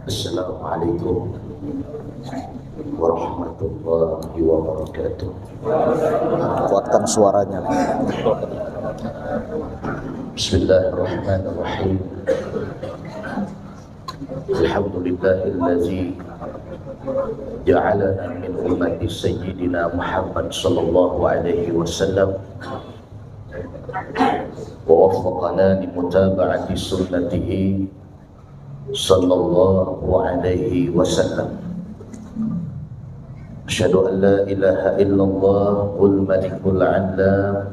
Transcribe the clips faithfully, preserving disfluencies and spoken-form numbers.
Assalamualaikum warahmatullahi wabarakatuh. Kuatkan suaranya. Bismillahirrahmanirrahim. Alhamdulillahilladzi ja'alana min ummati sayyidina Muhammad sallallahu alaihi wasallam wa waffaqana li mutaba'ati sunnatihi sallallahu alaihi wasallam. Asyhadu an la ilaha illallahul malikul allam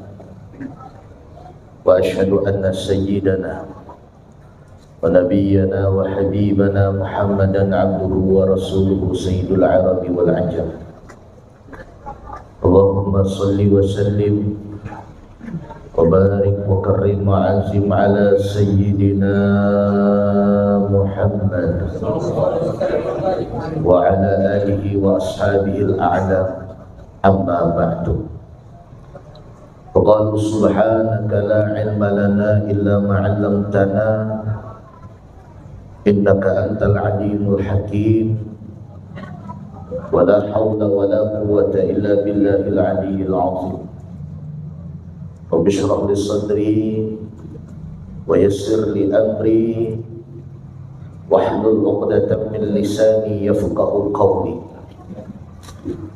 wa asyhadu anna sayyidana wa nabiyyana wa habibana Muhammadan abduhu wa rasuluhu sayyidul arabi wal ajam. Allahumma salli wa sallim wa barik wa karrim wa azim ala sayyidina Muhammad wa ala alihi wa ashabihi al-a'lam, amma ba'du. Wa qalu subhanaka la ilma lana illa ma 'allamtana innaka antal alimul hakim. Wa la haula wa la quwwata illa billahil aliyyil azim. Rabbi shrah li sadri wa yassir li amri wahlul 'uqdatam min lisani yafqahu qawli.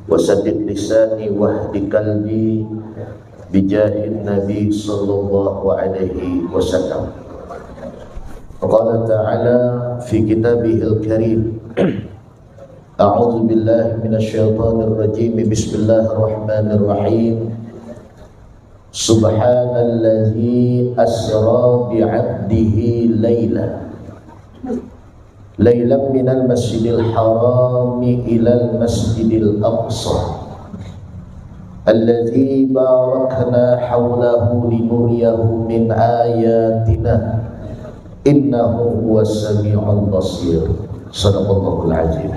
Wa saddid lisani wahdi qalbi bijahin nabi sallallahu alaihi wasallam. Qala ta'ala fi kitabihil karim. A'udzu billahi minasy syaithanir rajim. Bismillahirrahmanirrahim. Subhanalladzi asra bi'abdihi laila. Lailam minal masjidil harami ilal masjidil aqsa. Alladzi barakna haulahu linuriyahu min ayatina. Innahu huwas sami'ul basir. Sadaqallahul azim.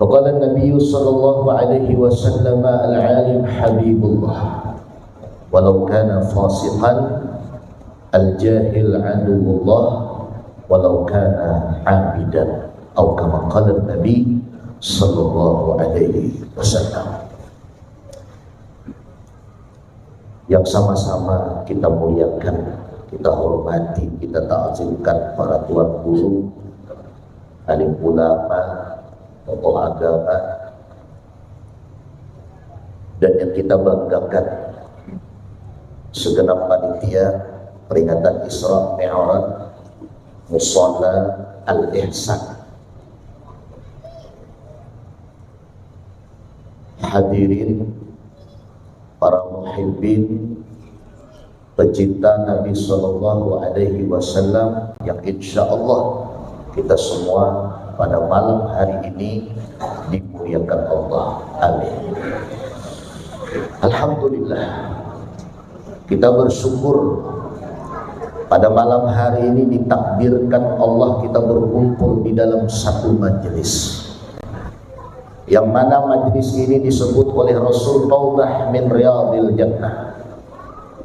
Wa qala Nabiyyu sallallahu alaihi wasallam, al-alim habibullah walau kana fasiqan, al-jahil aduwullah walau kana abidan. Au kama qala Nabi sallallahu alaihi wasallam. Yang sama-sama kita muliakan, kita hormati, kita takzimkan para tuan guru, alim ulama, tokoh agama, dan yang kita banggakan, segenap panitia peringatan Isra Mi'raj Musala Al-Ihsan. Hadirin, para muhibbin, pecinta Nabi Sallallahu Alaihi Wasallam yang insya Allah kita semua pada malam hari ini dimuliakan Allah. Amin. Alhamdulillah, kita bersyukur pada malam hari ini ditakdirkan Allah kita berkumpul di dalam satu majelis, yang mana majelis ini disebut oleh Rasul Raudhah min Riyadil Jannah,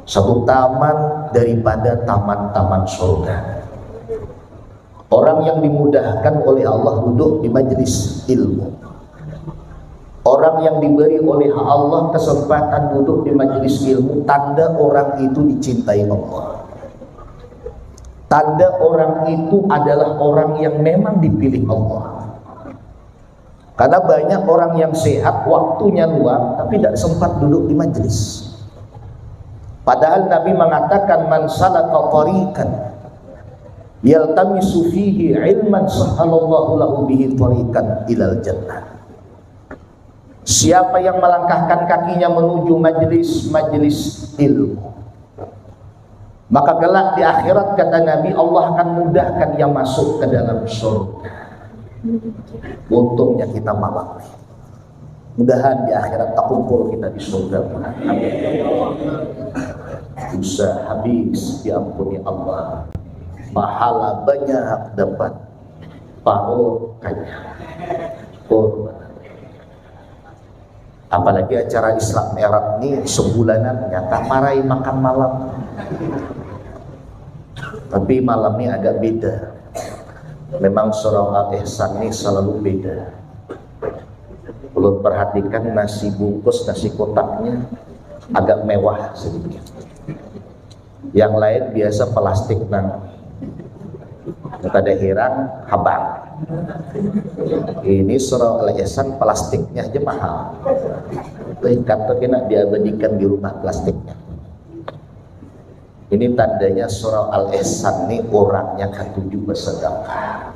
satu taman daripada taman-taman surga. Orang yang dimudahkan oleh Allah duduk di majelis ilmu, orang yang diberi oleh Allah kesempatan duduk di majelis ilmu, tanda orang itu dicintai Allah. Tanda orang itu adalah orang yang memang dipilih Allah. Karena banyak orang yang sehat, waktunya luang, tapi tidak sempat duduk di majelis. Padahal Nabi mengatakan, "Man salaka tariqan yaltamisu fihi ilman, sahhalallahu lahu bihi tariqan ilal jannah." Siapa yang melangkahkan kakinya menuju majelis-majelis ilmu, maka kelak di akhirat, kata Nabi, Allah akan mudahkan ia masuk ke dalam surga. Untungnya kita malam ini. Mudahan di akhirat takumpul kita di surga. Amin. Dosa habis diampuni Allah. Pahala banyak dapat. Parut kanyang. Kurban. Apalagi acara Isra Mi'raj ni sebulanan, nyata marai makan malam. Tapi malam ni agak beda. Memang surau Al-Ihsan ni selalu beda. Ulun perhatikan nasi bungkus, nasi kotaknya agak mewah sedikit. Yang lain biasa plastik nang kada hirang habang. Ini surau Al-Ihsan plastiknya aja mahal. Itu ikat tu kena diabadikan di rumah plastiknya. Ini tandanya surau Al-Ihsan ni orangnya katuju bersedekah.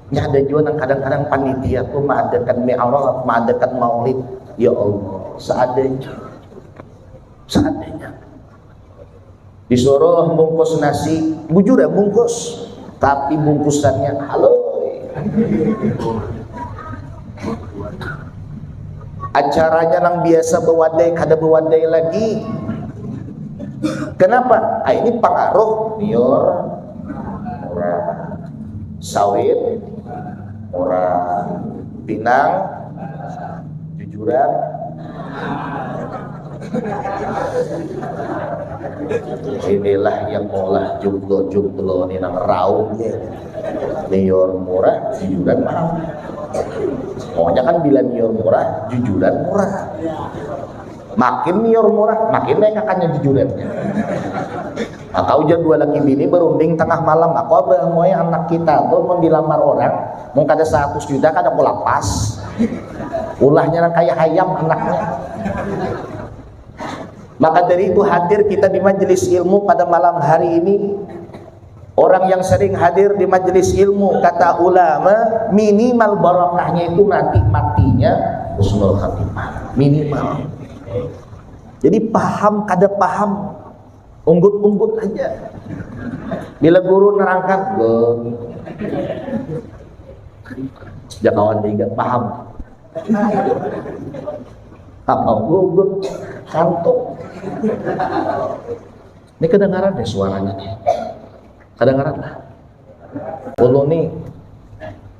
Nya ada jua nang kadang-kadang panitia tu maadakan mi'rad, maadakan maulid. Ya Allah, seadanya. Seadanya. Disuruh bungkus nasi, bujur ya bungkus. Tapi bungkusannya haloi. Acaranya nang biasa bewadai, kada bewadai lagi. Kenapa? Ah, ini pengaruh. Nior murah, sawit murah, pinang jujuran. Inilah yang maulah jumlah-jumlah ni nang raung ya. Nior murah, jujuran mahal. Pokoknya kan bila nior murah, jujuran murah. Makin nior murah, makin naik akannya jujurannya. Maka ujar dua laki bini berunding tengah malam, aku abah muai anak kita tuh mau dilamar orang, mau kada seratus juta kada aku lapas. Ulahnya nang kayak hayam anaknya. Maka dari itu hadir kita di majelis ilmu pada malam hari ini. Orang yang sering hadir di majelis ilmu, kata ulama, minimal barokahnya itu nanti matinya husnul khatimah. Minimal. Jadi paham kada paham, unggut-unggut aja. Bila guru nerangkan, gun. Jakawan juga paham. Apa gugut kantuk. Ini kedengaran deh suaranya nih. Kedengaran lah. Ulun nih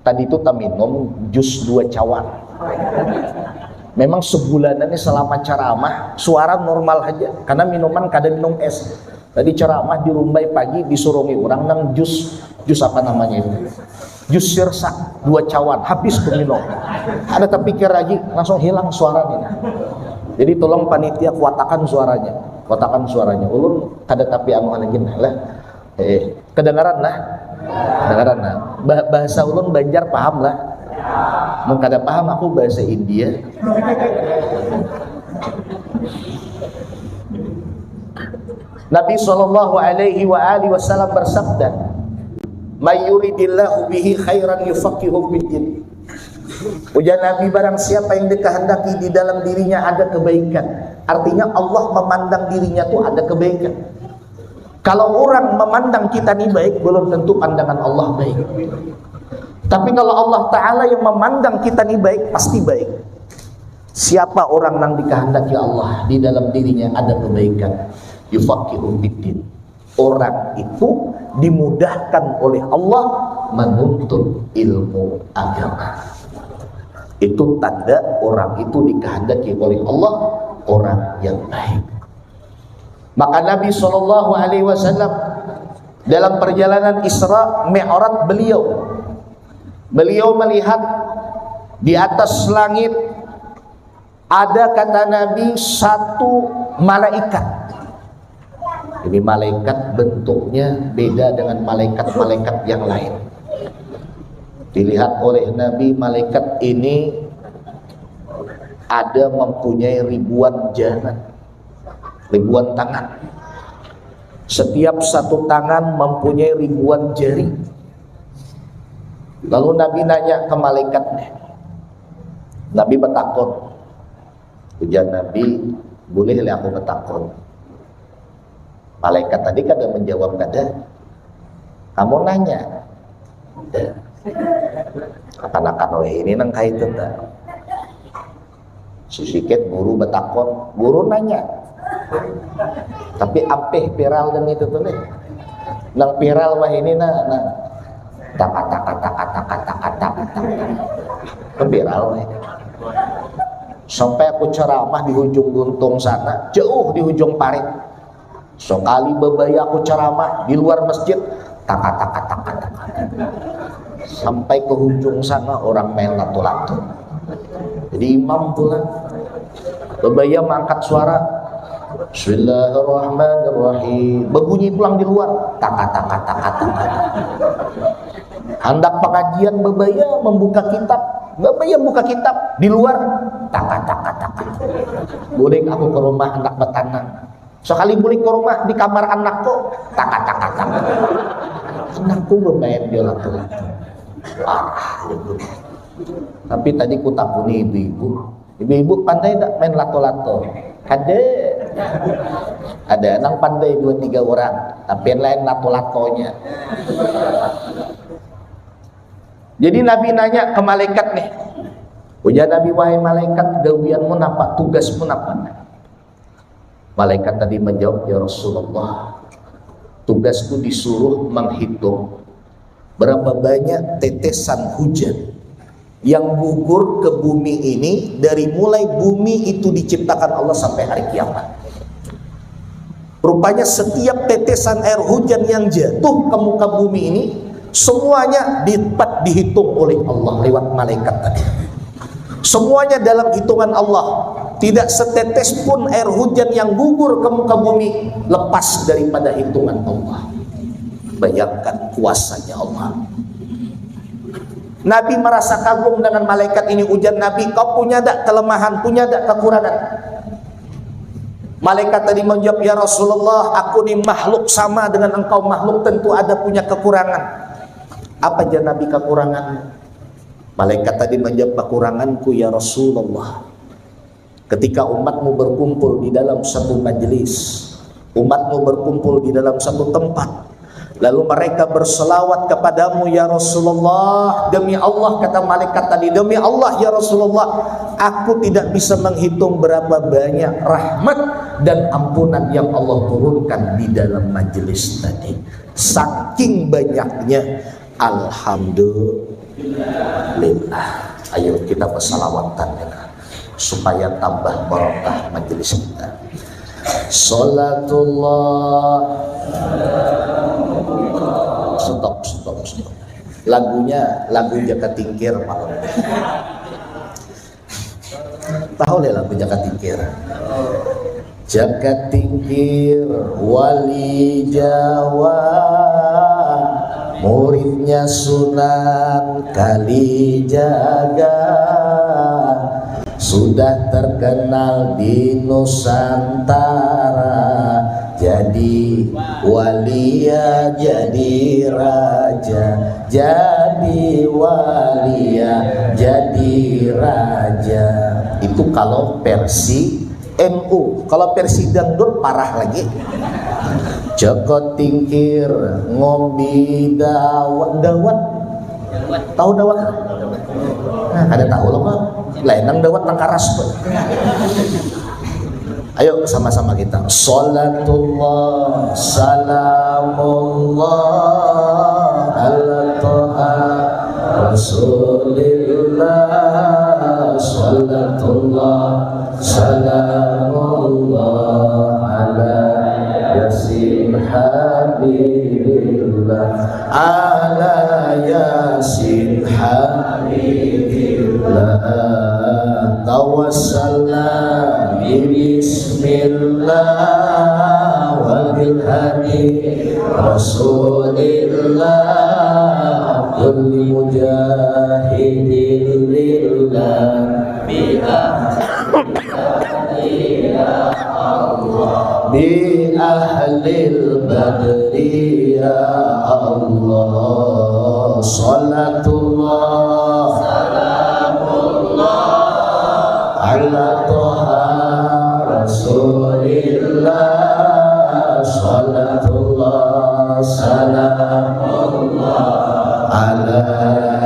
tadi itu taminum jus dua cawan. Memang sebulan ini selama ceramah suara normal aja karena minuman kada minum es. Tadi ceramah di Rumbai pagi disurungi orang nang jus, jus apa namanya itu? Jus sirsak dua cawan habis kuminum. Ada terpikir lagi langsung hilang suara nih. Jadi tolong panitia kuatakan suaranya, kuatakan suaranya. Ulun kada tapi anu lagi lah. Eh, kedengaran lah. Kedengaran lah. Bahasa ulun Banjar paham lah. Mun kada paham aku bahasa India. Nabi sallallahu alaihi wa alihi wasallam bersabda, "May yuridillahu bihi khairan yufaqihu fiddin." Ujar Nabi, barang siapa yang dikehendaki di dalam dirinya ada kebaikan. Artinya Allah memandang dirinya tuh ada kebaikan. Kalau orang memandang kita ni baik, belum tentu pandangan Allah baik. Tapi kalau Allah Ta'ala yang memandang kita ni baik, pasti baik. Siapa orang yang dikehendaki Allah di dalam dirinya ada kebaikan, yufaqihu fiddin. Orang itu dimudahkan oleh Allah menuntut ilmu agama. Itu tanda orang itu dikehendaki oleh Allah orang yang baik. Maka Nabi Shallallahu Alaihi Wasallam dalam perjalanan Isra Mi'raj beliau, beliau melihat di atas langit ada, kata Nabi, satu malaikat. Ini malaikat bentuknya beda dengan malaikat-malaikat yang lain. Dilihat oleh Nabi, malaikat ini ada mempunyai ribuan jana, ribuan tangan. Setiap satu tangan mempunyai ribuan jari. Lalu Nabi nanya ke malaikat nih. Nabi bertakon. Ujar Nabi, boleh lah aku bertakon. Malaikat tadi kada menjawab kada. Kamu nanya. Kada. Akan-akan weh ini nang kaitu ta. Sisikit guru betakon, guru nanya. Tapi ampih viral dan itu tuh nih. Nang viral wah ini nah, nah. Taka taka taka taka taka taka taka. Itu viral wah ini. Sampai aku ceramah di hujung guntung sana, jauh di hujung parit. Sekali bebaya aku ceramah di luar masjid, taka taka taka taka. Sampai ke hujung sana orang main lato-lato. Jadi imam pulang, bebaya mengangkat suara, "Bismillahirrahmanirrahim." Berbunyi pulang di luar, taka taka taka taka. Hendak pengajian, bebaya membuka kitab, bebaya buka kitab di luar, taka taka taka. Bulik aku ke rumah hendak betanang. Sekali bulik ke rumah, di kamar anakku, taka taka taka. Anakku bermain di lato-lato. Parah itu. Tapi tadi kutakuni ibu-ibu, "Ibu-ibu pandai tak main lato-lato?" "Ada." "Ada nang pandai dua tiga orang, tapi yang lain lato-latonya." Jadi Nabi nanya ke malaikat nih. Ujar Nabi, "Wahai malaikat, gawianmu napa? Tugasmu napa?" Malaikat tadi menjawab, "Ya Rasulullah, tugasku disuruh menghitung berapa banyak tetesan hujan yang gugur ke bumi ini dari mulai bumi itu diciptakan Allah sampai hari kiamat." Rupanya setiap tetesan air hujan yang jatuh ke muka bumi ini, semuanya dapat dihitung oleh Allah lewat malaikat tadi. Semuanya dalam hitungan Allah. Tidak setetes pun air hujan yang gugur ke muka bumi lepas daripada hitungan Allah. Bayangkan kuasanya Allah. Nabi merasa kagum dengan malaikat ini. Ujar Nabi, "Kau punya dak kelemahan, punya dak kekurangan?" Malaikat tadi menjawab, "Ya Rasulullah, aku ni makhluk sama dengan engkau makhluk, tentu ada punya kekurangan." "Apa," jar Nabi, "kekurangan?" Malaikat tadi menjawab, "Kekuranganku, ya Rasulullah, ketika umatmu berkumpul di dalam satu majlis, umatmu berkumpul di dalam satu tempat, lalu mereka berselawat kepadamu, ya Rasulullah, demi Allah," kata malaikat tadi, "demi Allah, ya Rasulullah, aku tidak bisa menghitung berapa banyak rahmat dan ampunan yang Allah turunkan di dalam majlis tadi. Saking banyaknya, alhamdulillah." Ayo kita bersalawatan ya, supaya tambah barokah majelis kita. Salatullah. Stop, stop, stop. Lagunya lagu Jaka Tingkir malam ini. Tahu lah lagu Jaka Tingkir? Jaka Tingkir, wali Jawa, muridnya Sunan Kalijaga, sudah terkenal di Nusantara. Jadi wali ya, jadi raja, jadi wali ya, jadi raja. Itu kalau versi N U. Kalau versi dangdut parah lagi. Jaka Tingkir ngombi dawat. Dawat. Tahu dawat? Nah, kada tahu lah, Pak. Lain nang dawat, nang karas, Pak. Ayo sama-sama kita. Salatullah, salamullah, ala toha, rasulillah. Salatullah, salamullah, ala yasin habibillah, ala yasin habibillah. Tawassalna bi bismillah wa bil hadi rasulillah, kulli mujahidin lillah, bi ahli, bi ahlil badri ya Allah. Salatullah, salamullah, ala toha rasulillah. Salatullah, salamullah, ala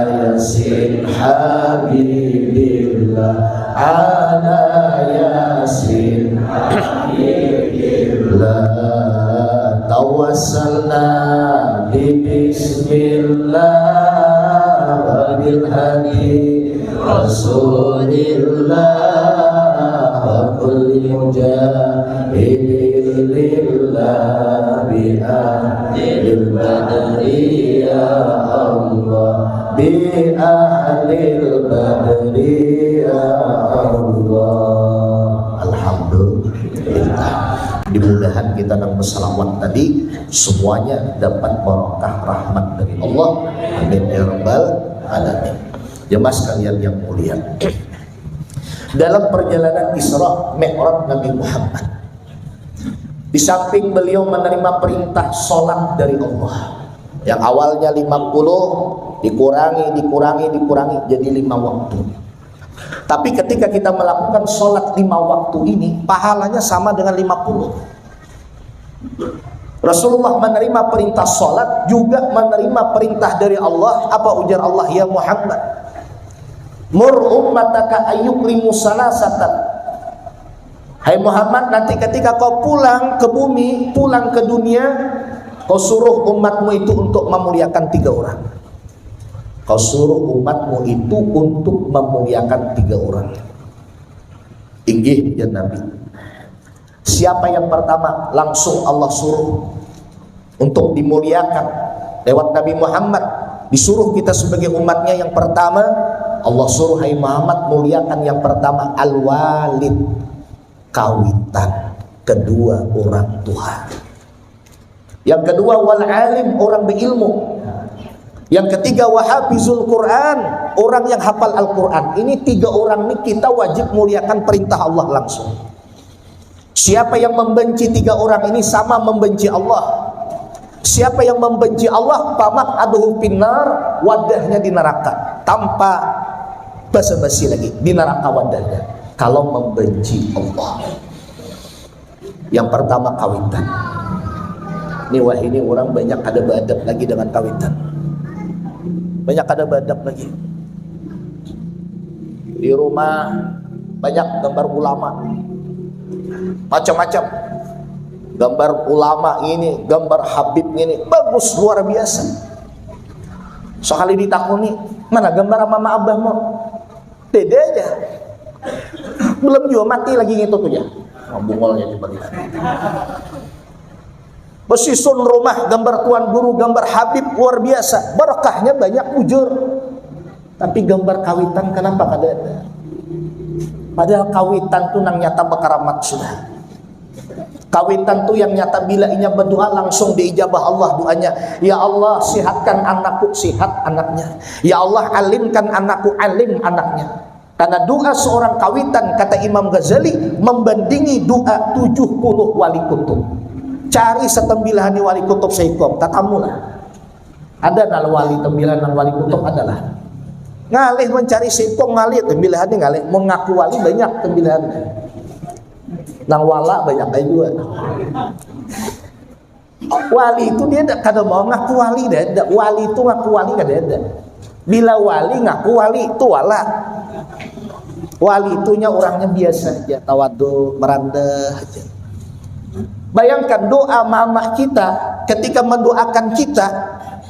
yasin habibillah, ala yasin habibillah. Tawassalna bi bismillah wa bil hadi rasulillah, wa kulli mujahidin lillah, bi ahlil badri ya Allah. Bi ahlil badri ya Allah. Alhamdulillah. Dimudahan kita nang bersalawat tadi semuanya dapat barokah rahmat dari Allah. Amin ya rabbal alamin. Jemaah sekalian yang mulia, dalam perjalanan Isra Mi'raj Nabi Muhammad, di samping beliau menerima perintah sholat dari Allah, yang awalnya lima puluh, dikurangi, dikurangi, dikurangi, jadi lima waktu. Tapi ketika kita melakukan sholat lima waktu ini, pahalanya sama dengan lima puluh. Rasulullah menerima perintah sholat, juga menerima perintah dari Allah. Apa ujar Allah? "Ya Muhammad, mur ummataka ayyukrimu salasatan." Hai Muhammad, nanti ketika kau pulang ke bumi, pulang ke dunia, kau suruh umatmu itu untuk memuliakan tiga orang. Kau suruh umatmu itu untuk memuliakan tiga orang. Inggih, ya Nabi. Siapa yang pertama? Langsung Allah suruh untuk dimuliakan lewat Nabi Muhammad. Disuruh kita sebagai umatnya yang pertama, Allah suruh, "Hai Muhammad, muliakan yang pertama al-walid, kawitan, kedua orang tua." Yang kedua, wal alim, orang berilmu. Yang ketiga, wahafizul Quran, orang yang hafal Al-Quran. Ini tiga orang ini kita wajib muliakan, perintah Allah langsung. Siapa yang membenci tiga orang ini sama membenci Allah. Siapa yang membenci Allah, famak aduhu finnar, wadahnya di neraka. Tanpa basa-basi lagi, di neraka wadahnya. Kalau membenci Allah. Yang pertama, kawitan. Ini wah, ini orang banyak kada beadab lagi dengan kawitan. Banyak kada beadab lagi. Di rumah banyak gambar ulama. Macam-macam. Gambar ulama ini, gambar Habib ini. Bagus, luar biasa. Sekali ditakuni, "Mana gambar mama abahmu?" Dede aja. Belum juga mati lagi gitu tuh ya. Nah, bungolnya coba lihat. Besisun rumah, gambar Tuan Guru, gambar Habib, luar biasa. Berkahnya banyak, bujur. Tapi gambar kawitan kenapa kada ada? Padahal kawitan tuh nang nyata berkaramat sudah. Kawitan tu yang nyata, bila inya berdoa langsung diijabah Allah doanya. "Ya Allah, sihatkan anakku, sihat anaknya. Ya Allah, alimkan anakku, alim anaknya." Karena doa seorang kawitan, kata Imam Ghazali, membandingi doa tujuh puluh wali kutub. Cari setembilahan wali kutub seikung, tatamulah. Ada nal wali tembilahan nang wali kutub adalah. Ngalih mencari seikung, ngalih tembilahan ni, ngalih mengaku wali banyak tembilahan. Nang wala banyak ai jua. Wali itu dia kada mau ngaku wali, dah. Wali itu ngaku wali kada ada. Bila wali ngaku wali, itu wala. Wali itunya orangnya biasa aja, tawadu, merandah aja. Bayangkan doa mama kita ketika mendoakan kita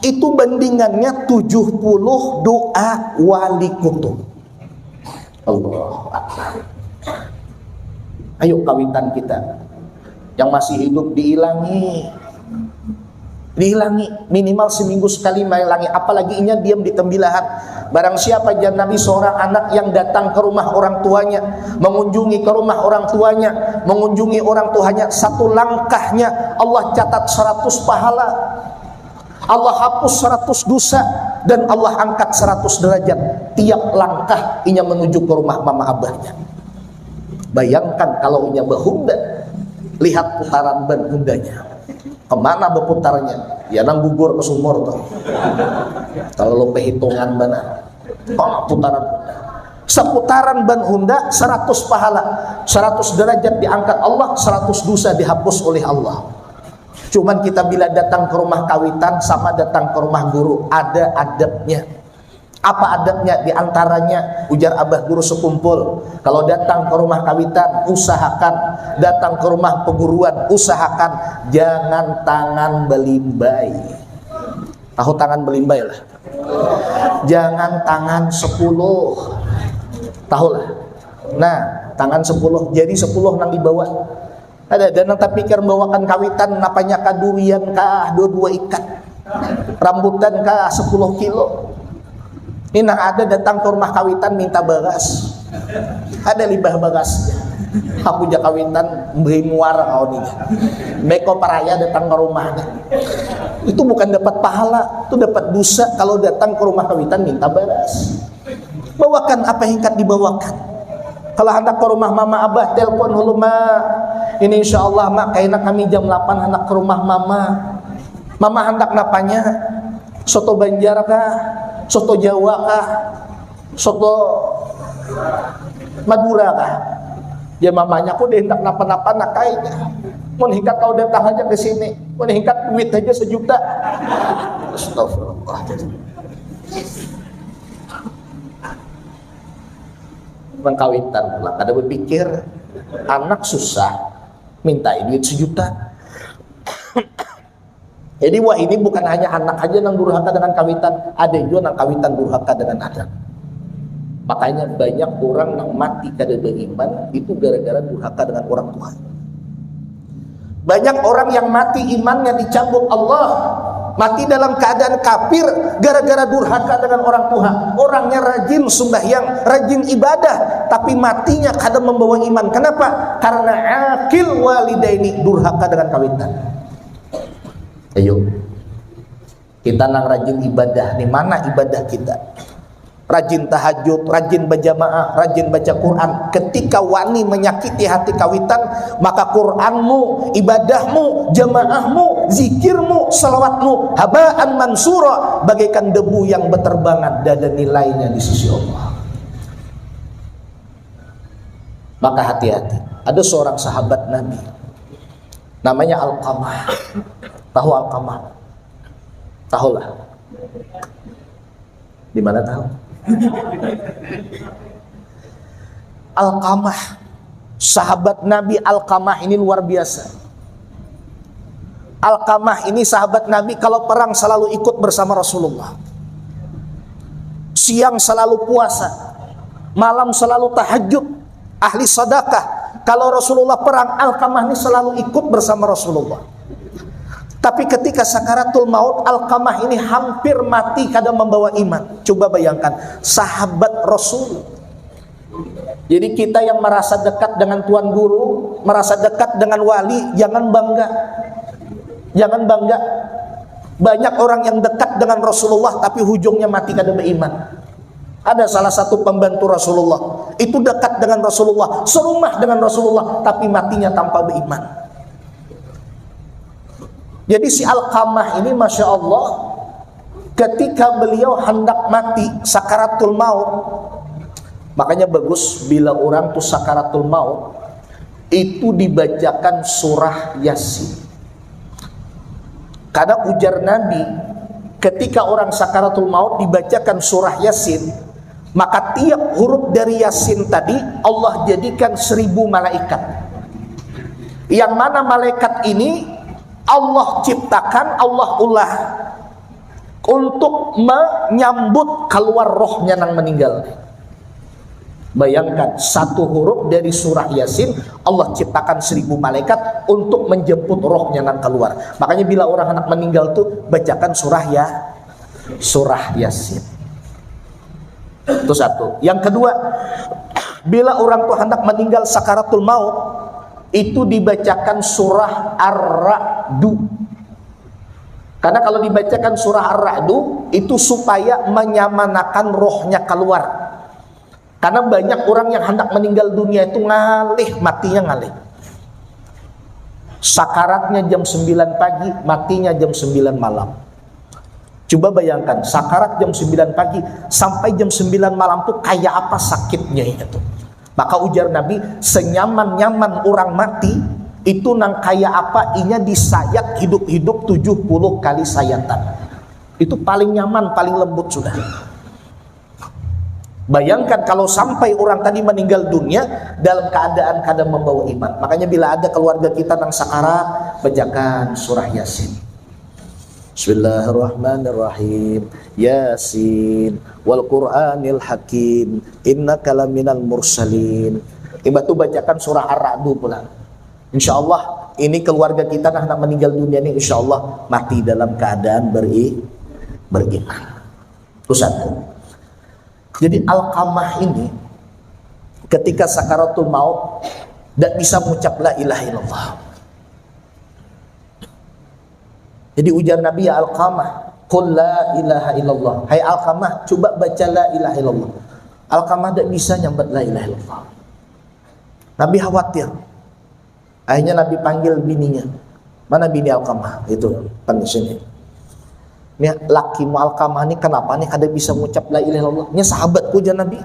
itu bandingannya tujuh puluh doa wali kutub. Allahu Akbar. Ayo kawitan kita yang masih hidup diilangi. Diilangi, minimal seminggu sekali mailangi, apalagi inya diam di tembilahan. Barang siapa, jar Nabi, seorang anak yang datang ke rumah orang tuanya, mengunjungi ke rumah orang tuanya, mengunjungi orang tuanya, satu langkahnya Allah catat seratus pahala. Allah hapus seratus dosa dan Allah angkat seratus derajat tiap langkah inya menuju ke rumah mama abahnya. Bayangkan kalau inya bahunda, lihat putaran ban hundanya. Kemana berputarnya? Ya nang gugur ke sumur tuh. Kalau lo perhitungan benar, oh, putaran. Seputaran ban hunda seratus pahala, seratus derajat diangkat Allah, seratus dosa dihapus oleh Allah. Cuman kita bila datang ke rumah kawitan sama datang ke rumah guru, ada adabnya. Apa adabnya? Di antaranya, ujar abah guru sekumpul, kalau datang ke rumah kawitan, usahakan, datang ke rumah peguruan, usahakan jangan tangan belimbai. Tahu tangan belimbai lah? Jangan tangan sepuluh. Tahu lah? Nah, tangan sepuluh, jari sepuluh nang di bawah. Ada, ada nang tapikir membawakan kawitan, napanya kadurian kah, dua-dua ikat. Rambutan kah, sepuluh kilo. Ini nah ada datang ke rumah kawitan minta baras. Ada limbah baras. Aku ja kawitan beri muar kau ni. Beko paraya datang ke rumah. Itu bukan dapat pahala, itu dapat dosa kalau datang ke rumah kawitan minta baras. Bawakan apa yang hingkat dibawakan. Kalau hendak ke rumah mama abah, telepon dulu ma. Ini insya Allah ma, kaina kami jam delapan hendak ke rumah mama. Mama hendak napanya? Soto Banjar kah? Soto Jawa kah? Soto Madura kah? Ya mamanya aku deh hendak napa-napa nak kai. Mun hingkat kau datang aja ke sini. Mun hingkat duit aja sejuta. Astagfirullah. Mengkawitan pula kada berpikir anak susah minta duit sejuta. Jadi wah ini bukan hanya anak aja nang durhaka dengan kawitan, ada juga nang kawitan durhaka dengan anak. Makanya banyak orang nang mati kada beriman itu gara-gara durhaka dengan orang tua. Banyak orang yang mati imannya dicabut Allah, mati dalam keadaan kafir gara-gara durhaka dengan orang tua. Orangnya rajin sembahyang, rajin ibadah, tapi matinya kada membawa iman. Kenapa? Karena akil walidaini durhaka dengan kawitan. Ayo. Kita nang rajin ibadah, di mana ibadah kita? Rajin tahajud, rajin berjamaah, rajin baca Quran. Ketika wani menyakiti hati kawitan, maka Quranmu, ibadahmu, jamaahmu, zikirmu, salawatmu habaan mansura, bagaikan debu yang berterbangan, tiada nilainya di sisi Allah. Maka hati-hati. Ada seorang sahabat Nabi, namanya Alqamah. Tahu Alqamah? Tahulah. Di mana tahu? Alqamah, sahabat Nabi Alqamah ini luar biasa. Alqamah ini sahabat Nabi kalau perang selalu ikut bersama Rasulullah. Siang selalu puasa, malam selalu tahajud, ahli sedekah. Kalau Rasulullah perang, Alqamah ini selalu ikut bersama Rasulullah. Tapi ketika sakaratul maut, Alqamah ini hampir mati kada membawa iman. Coba bayangkan, sahabat Rasul. Jadi kita yang merasa dekat dengan tuan guru, merasa dekat dengan wali, jangan bangga. Jangan bangga. Banyak orang yang dekat dengan Rasulullah tapi hujungnya mati kada beriman. Ada salah satu pembantu Rasulullah, itu dekat dengan Rasulullah, serumah dengan Rasulullah, tapi matinya tanpa beriman. Jadi si Alqamah ini, masya Allah, ketika beliau hendak mati sakaratul maut, makanya bagus bila orang tu sakaratul maut itu dibacakan surah Yasin. Karena ujar Nabi, ketika orang sakaratul maut dibacakan surah Yasin, maka tiap huruf dari Yasin tadi Allah jadikan seribu malaikat. Yang mana malaikat ini Allah ciptakan, Allah ulah untuk menyambut keluar rohnya nang meninggal. Bayangkan, satu huruf dari surah Yasin, Allah ciptakan seribu malaikat untuk menjemput rohnya nang keluar. Makanya bila orang hendak meninggal tu, bacakan surah ya, surah Yasin. Itu satu. Yang kedua, bila orang tu hendak meninggal sakaratul maut, itu dibacakan surah Ar-Ra'du. Karena kalau dibacakan surah Ar-Ra'du, itu supaya menyamanakan rohnya keluar. Karena banyak orang yang hendak meninggal dunia itu ngalih, matinya ngalih. Sakaratnya jam sembilan pagi, matinya jam sembilan malam. Coba bayangkan, sakarat jam sembilan pagi sampai jam sembilan malam tuh kayak apa sakitnya itu. Maka ujar Nabi, senyaman-nyaman orang mati itu nang kayak apa inya disayat hidup-hidup tujuh puluh kali sayatan. Itu paling nyaman, paling lembut sudah. Bayangkan kalau sampai orang tadi meninggal dunia dalam keadaan kada membawa iman. Makanya bila ada keluarga kita nang sakarat, bacakan surah Yasin. Bismillahirrahmanirrahim. Yasin wal Qur'anil Hakim. Innaka laminal mursalin. Imbah tu bacakan surah Ar-Ra'du pulang. Insya Allah ini keluarga kita nah nak meninggal dunia ini insya Allah mati dalam keadaan beri, beriman. Itu satu. Jadi Alqamah ini ketika sakaratul maut tidak bisa mengucap la ilaha illallah. Jadi ujar Nabi, "Ya Alqamah, qul la ilaha illallah." "Hai Alqamah, coba baca la ilaha illallah." Alqamah tidak bisa nyambat la ilaha illallah. Nabi khawatir. Akhirnya Nabi panggil bininya. "Mana bini Alqamah?" Itu kan di sini. "Nih, lakimu Alqamah nih kenapa nih kada bisa ngucap la ilaha illallah? Nya sahabatku," jar Nabi.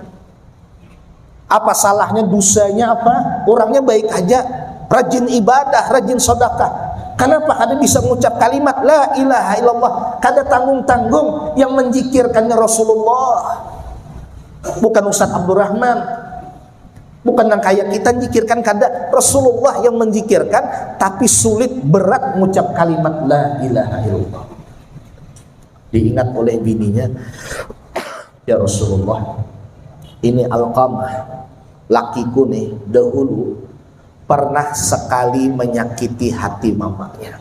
"Apa salahnya, dosanya apa? Orangnya baik aja, rajin ibadah, rajin sedekah. Kenapa kada bisa ngucap kalimat la ilaha illallah? Kada tanggung-tanggung yang menjikirkannya Rasulullah. Bukan Ustaz Abdurrahman. Bukan nang kaya kita jikirkan, kada. Rasulullah yang menjikirkan, tapi sulit, berat ngucap kalimat la ilaha illallah." Diingat oleh bininya, "Ya Rasulullah, ini Alqamah, lakiku nih, dahulu pernah sekali menyakiti hati mamanya.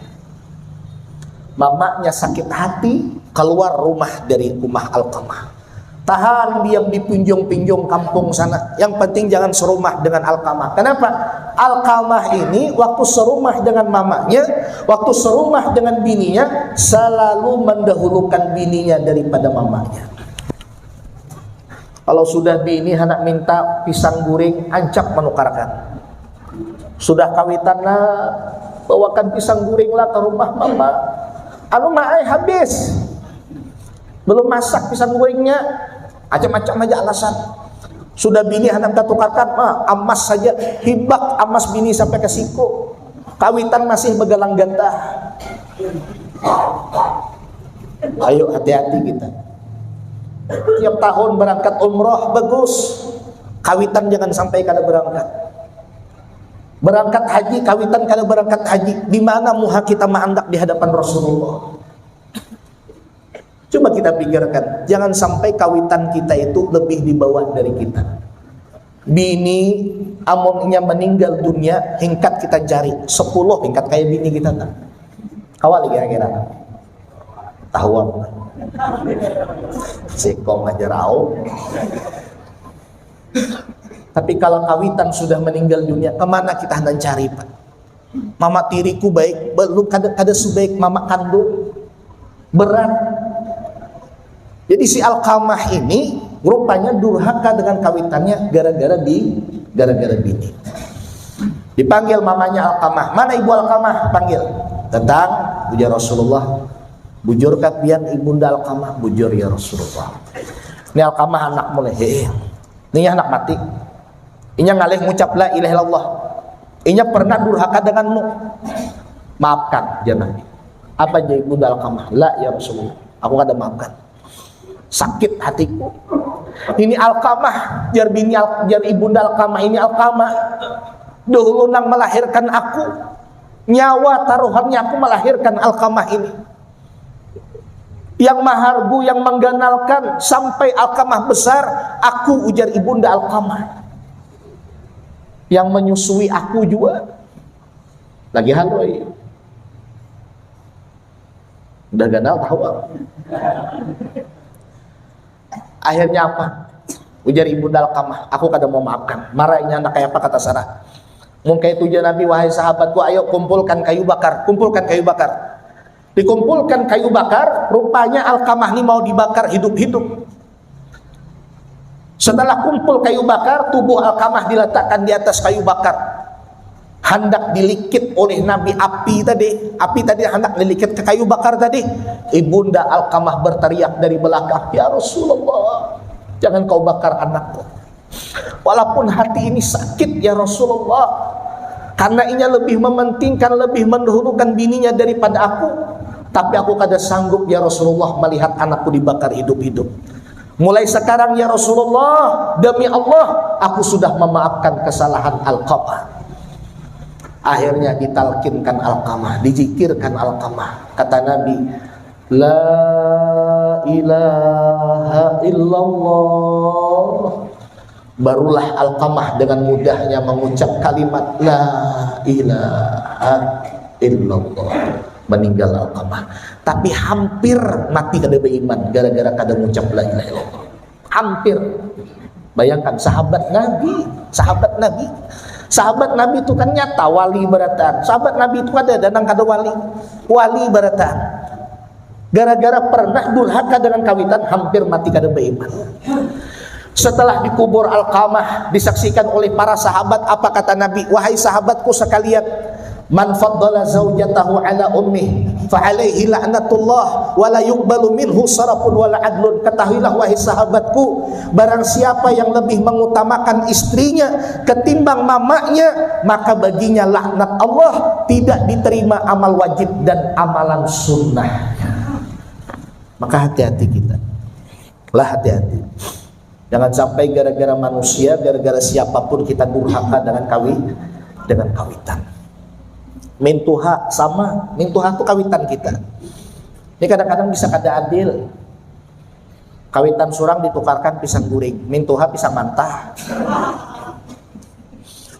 Mamanya sakit hati, keluar rumah dari rumah Alqamah. Tahan diam di pinjung-pinjung kampung sana. Yang penting jangan serumah dengan Alqamah." Kenapa? Alqamah ini waktu serumah dengan mamanya, waktu serumah dengan bininya, selalu mendahulukan bininya daripada mamanya. Kalau sudah bini handak minta pisang guring, ancap manukarkan. Sudah kawitan lah, bawakan pisang guring lah ke rumah mama. "Anu, ma ai, habis. Belum masak pisang guringnya." Macam-macam aja alasan. Sudah bini handak katukarkan, ah, amas saja, hibak amas bini sampai ke siku. Kawitan masih begalang gantah. Ayo, hati-hati kita. Tiap tahun berangkat umroh, bagus. Kawitan jangan sampai kada berangkat. Berangkat haji, kawitan kada berangkat haji. Di mana muha kita maandak di hadapan Rasulullah? Coba kita pikirkan, jangan sampai kawitan kita itu lebih di bawah dari kita. Bini, amun inya meninggal dunia, hingkat kita cari sepuluh hingkat kayak bini kita, tak? Kawali kira-kira. Tahuan. Sikong aja rauh. Tapi kalau kawitan sudah meninggal dunia, kemana kita hendak cari, Pak? Mama tiriku baik, belum kada, kada sebaik mama kandung. Berat. Jadi si Alqamah ini rupanya durhaka dengan kawitannya gara-gara di, gara-gara bini. Dipanggil mamanya Alqamah, "Mana ibu Alqamah?" Panggil. "Datang," ujar Rasulullah. "Bujur kah pian, ibunda Alqamah?" "Bujur, ya Rasulullah." "Ini Alqamah anak mulai, hei, ini anak mati. Inya ngalih ngucap la ilaha illallah. Inya pernah durhaka denganmu. Maafkan," jar Nabi. "Apa jar ibunda Alqamah?" "La, ya Rasulullah, aku kada maafkan. Sakit hatiku. Ini Alqamah," jar bini Al-, jar ibunda Alqamah, "ini Alqamah dahulu nang melahirkan aku. Nyawa taruhannya aku melahirkan Alqamah ini. Yang mahargu, yang mengganalkan sampai Alqamah besar, aku," ujar ibunda Alqamah. "Yang menyusui aku juga." Lagi halui. Udah ganal tahu apa. Akhirnya apa? Ujar ibunda Alqamah, "Aku kada mau maafkan." Marah inya, "Anak kaya apa kata Sarah? Mun kaya itu," jar Nabi, "wahai sahabatku, ayo kumpulkan kayu bakar, kumpulkan kayu bakar." Dikumpulkan kayu bakar, rupanya Alqamah ni mau dibakar hidup-hidup. Setelah kumpul kayu bakar, tubuh Alqamah diletakkan di atas kayu bakar. Handak dilikit oleh Nabi api tadi. Api tadi handak dilikit ke kayu bakar tadi. Ibunda Alqamah berteriak dari belakang, "Ya Rasulullah, jangan kau bakar anakku. Walaupun hati ini sakit, ya Rasulullah, karena inya lebih mementingkan, lebih mendahulukan bininya daripada aku. Tapi aku kada sanggup, ya Rasulullah, melihat anakku dibakar hidup-hidup. Mulai sekarang, ya Rasulullah, demi Allah, aku sudah memaafkan kesalahan Alqamah." Akhirnya ditalkinkan Alqamah, dijikirkan Alqamah. Kata Nabi, "La ilaha illallah." Barulah Alqamah dengan mudahnya mengucap kalimat la ilaha illallah. Meninggal Alqamah. Tapi hampir mati kada beriman gara-gara kada ngucap la ilaha illallah. Hampir. Bayangkan, sahabat Nabi, sahabat Nabi, sahabat Nabi itu kan nyata wali barataan. Sahabat Nabi itu ada dan kada wali, wali barataan. Gara-gara pernah durhaka dengan kawitan, hampir mati kada beriman. Setelah dikubur Alqamah, disaksikan oleh para sahabat, apa kata Nabi, "Wahai sahabatku sekalian, man faddala zaujatahu ala ummih, fa alaihi la'natullah, wa la yuqbalu minhu sarafun wala adlun." Ketahuilah, wahai sahabatku, barang siapa yang lebih mengutamakan istrinya ketimbang mamanya, maka baginya laknat Allah, tidak diterima amal wajib dan amalan sunnah. Maka hati-hati kita. Lah, hati-hati. Jangan sampai gara-gara manusia, gara-gara siapapun kita durhaka dengan kawi, dengan kawitan. Mintuha sama, mintuha tu kawitan kita. Ini kadang-kadang bisa kada adil. Kawitan surang ditukarkan pisang guring, mintuha pisang mantah.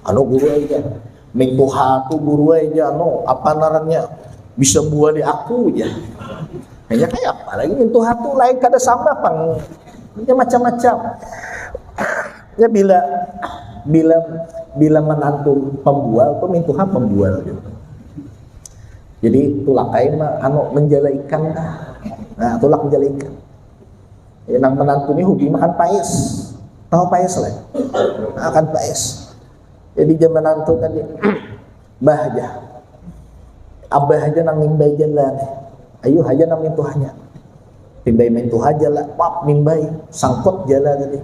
Anu guru aja, mintuha tu guru aja, anu, apa narannya, bisa buali aku aja. Hanya kayak apa lagi mintuha tu, lain kada sama pang. Ini macam-macam. Ya, bila, bila, bila menantu pembual tu, mintuha pembual gitu. Jadi tulak kain mah, anu, menjala ikan. Nah, tulak menjala ikan. Ya, nang menantu ni hobi makan pais. Tahu pais lah? Makan pais. Jadi dia menantu tadi, bah aja. Abah aja nang nimbai jala nih. Ayu aja nang mintuhanya. Nimbai mintuha jala, pap, nimbai, sangkut jala tadi.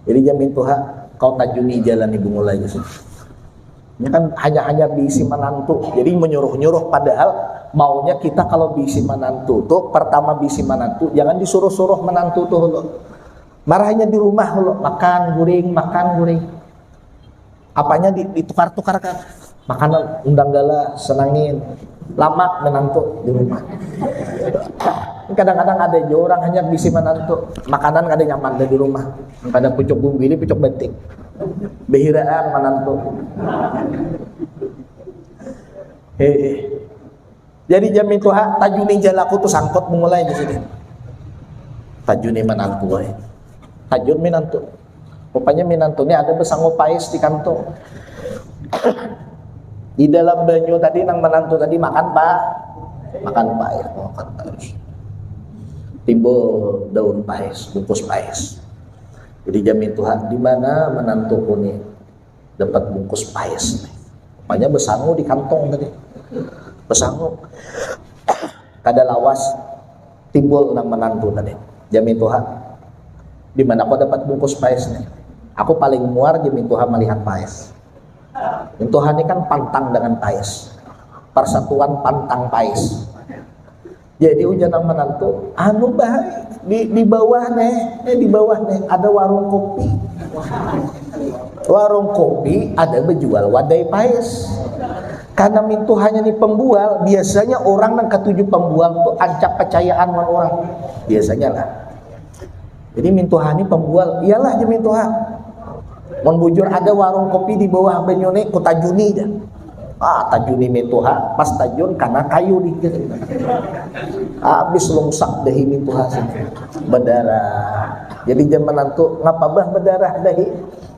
Jadi dia mintuha, kau tajuni jala nih bungul aja sih. Ini kan hanya-hanya bisi menantu. Jadi menyuruh-nyuruh, padahal maunya kita kalau bisi menantu tuh, pertama bisi menantu, jangan disuruh-suruh menantu tuh lo. Marahnya di rumah lo, makan guring, makan guring. Apanya di, ditukar-tukarkan. Makanan undang gala, senangin. Lamak menantu di rumah. Kadang-kadang ada aja orang hanya bisi menantu. Makanan kada nyaman dah di rumah. Kada pucuk gumbili, pucuk batik. Behiraan menantu. Hehe. Jadi jamin tuha, tajuni jalaku tu sangkut bungulai di sini. Tajuni menantu ai. Tajun minantu. Rupanya minantu ni ada besangu pais di kantung. Di dalam banyu tadi nang menantu tadi makan pa, makan pais, makan pais. Timbul daun pais, bungkus pais. Jadi jamin tuha, di mana menantuku ni dapat bungkus pais nih. Rupanya besangu di kantong tadi. Besangu. Kada lawas timbul nang menantu tadi. Jamin tuha, di mana kau dapat bungkus pais nih? Aku paling muar jamin tuha melihat pais. Jamin tuha ni kan pantang dengan pais. Persatuan pantang pais. Jadi ujar nang menantu, anu bah, di, di bawah nih, eh, di bawah nih ada warung kopi. Warung kopi ada bejual wadai pais. Karena mintuhanya ni pembual, biasanya orang nang katuju pembual tu ancak percayaan wan orang. Biasanya lah. Jadi mintuha ni pembual, iyalah ja mintuha. Mun bujur ada warung kopi di bawah banyu ni, ku tajuni ja. Ah, tajuni mintuha, pas tajun kana kayu di habis lungsak dahi mintuha sini. Berdarah. Jadi jaman nantu, ngapa bah berdarah dahi?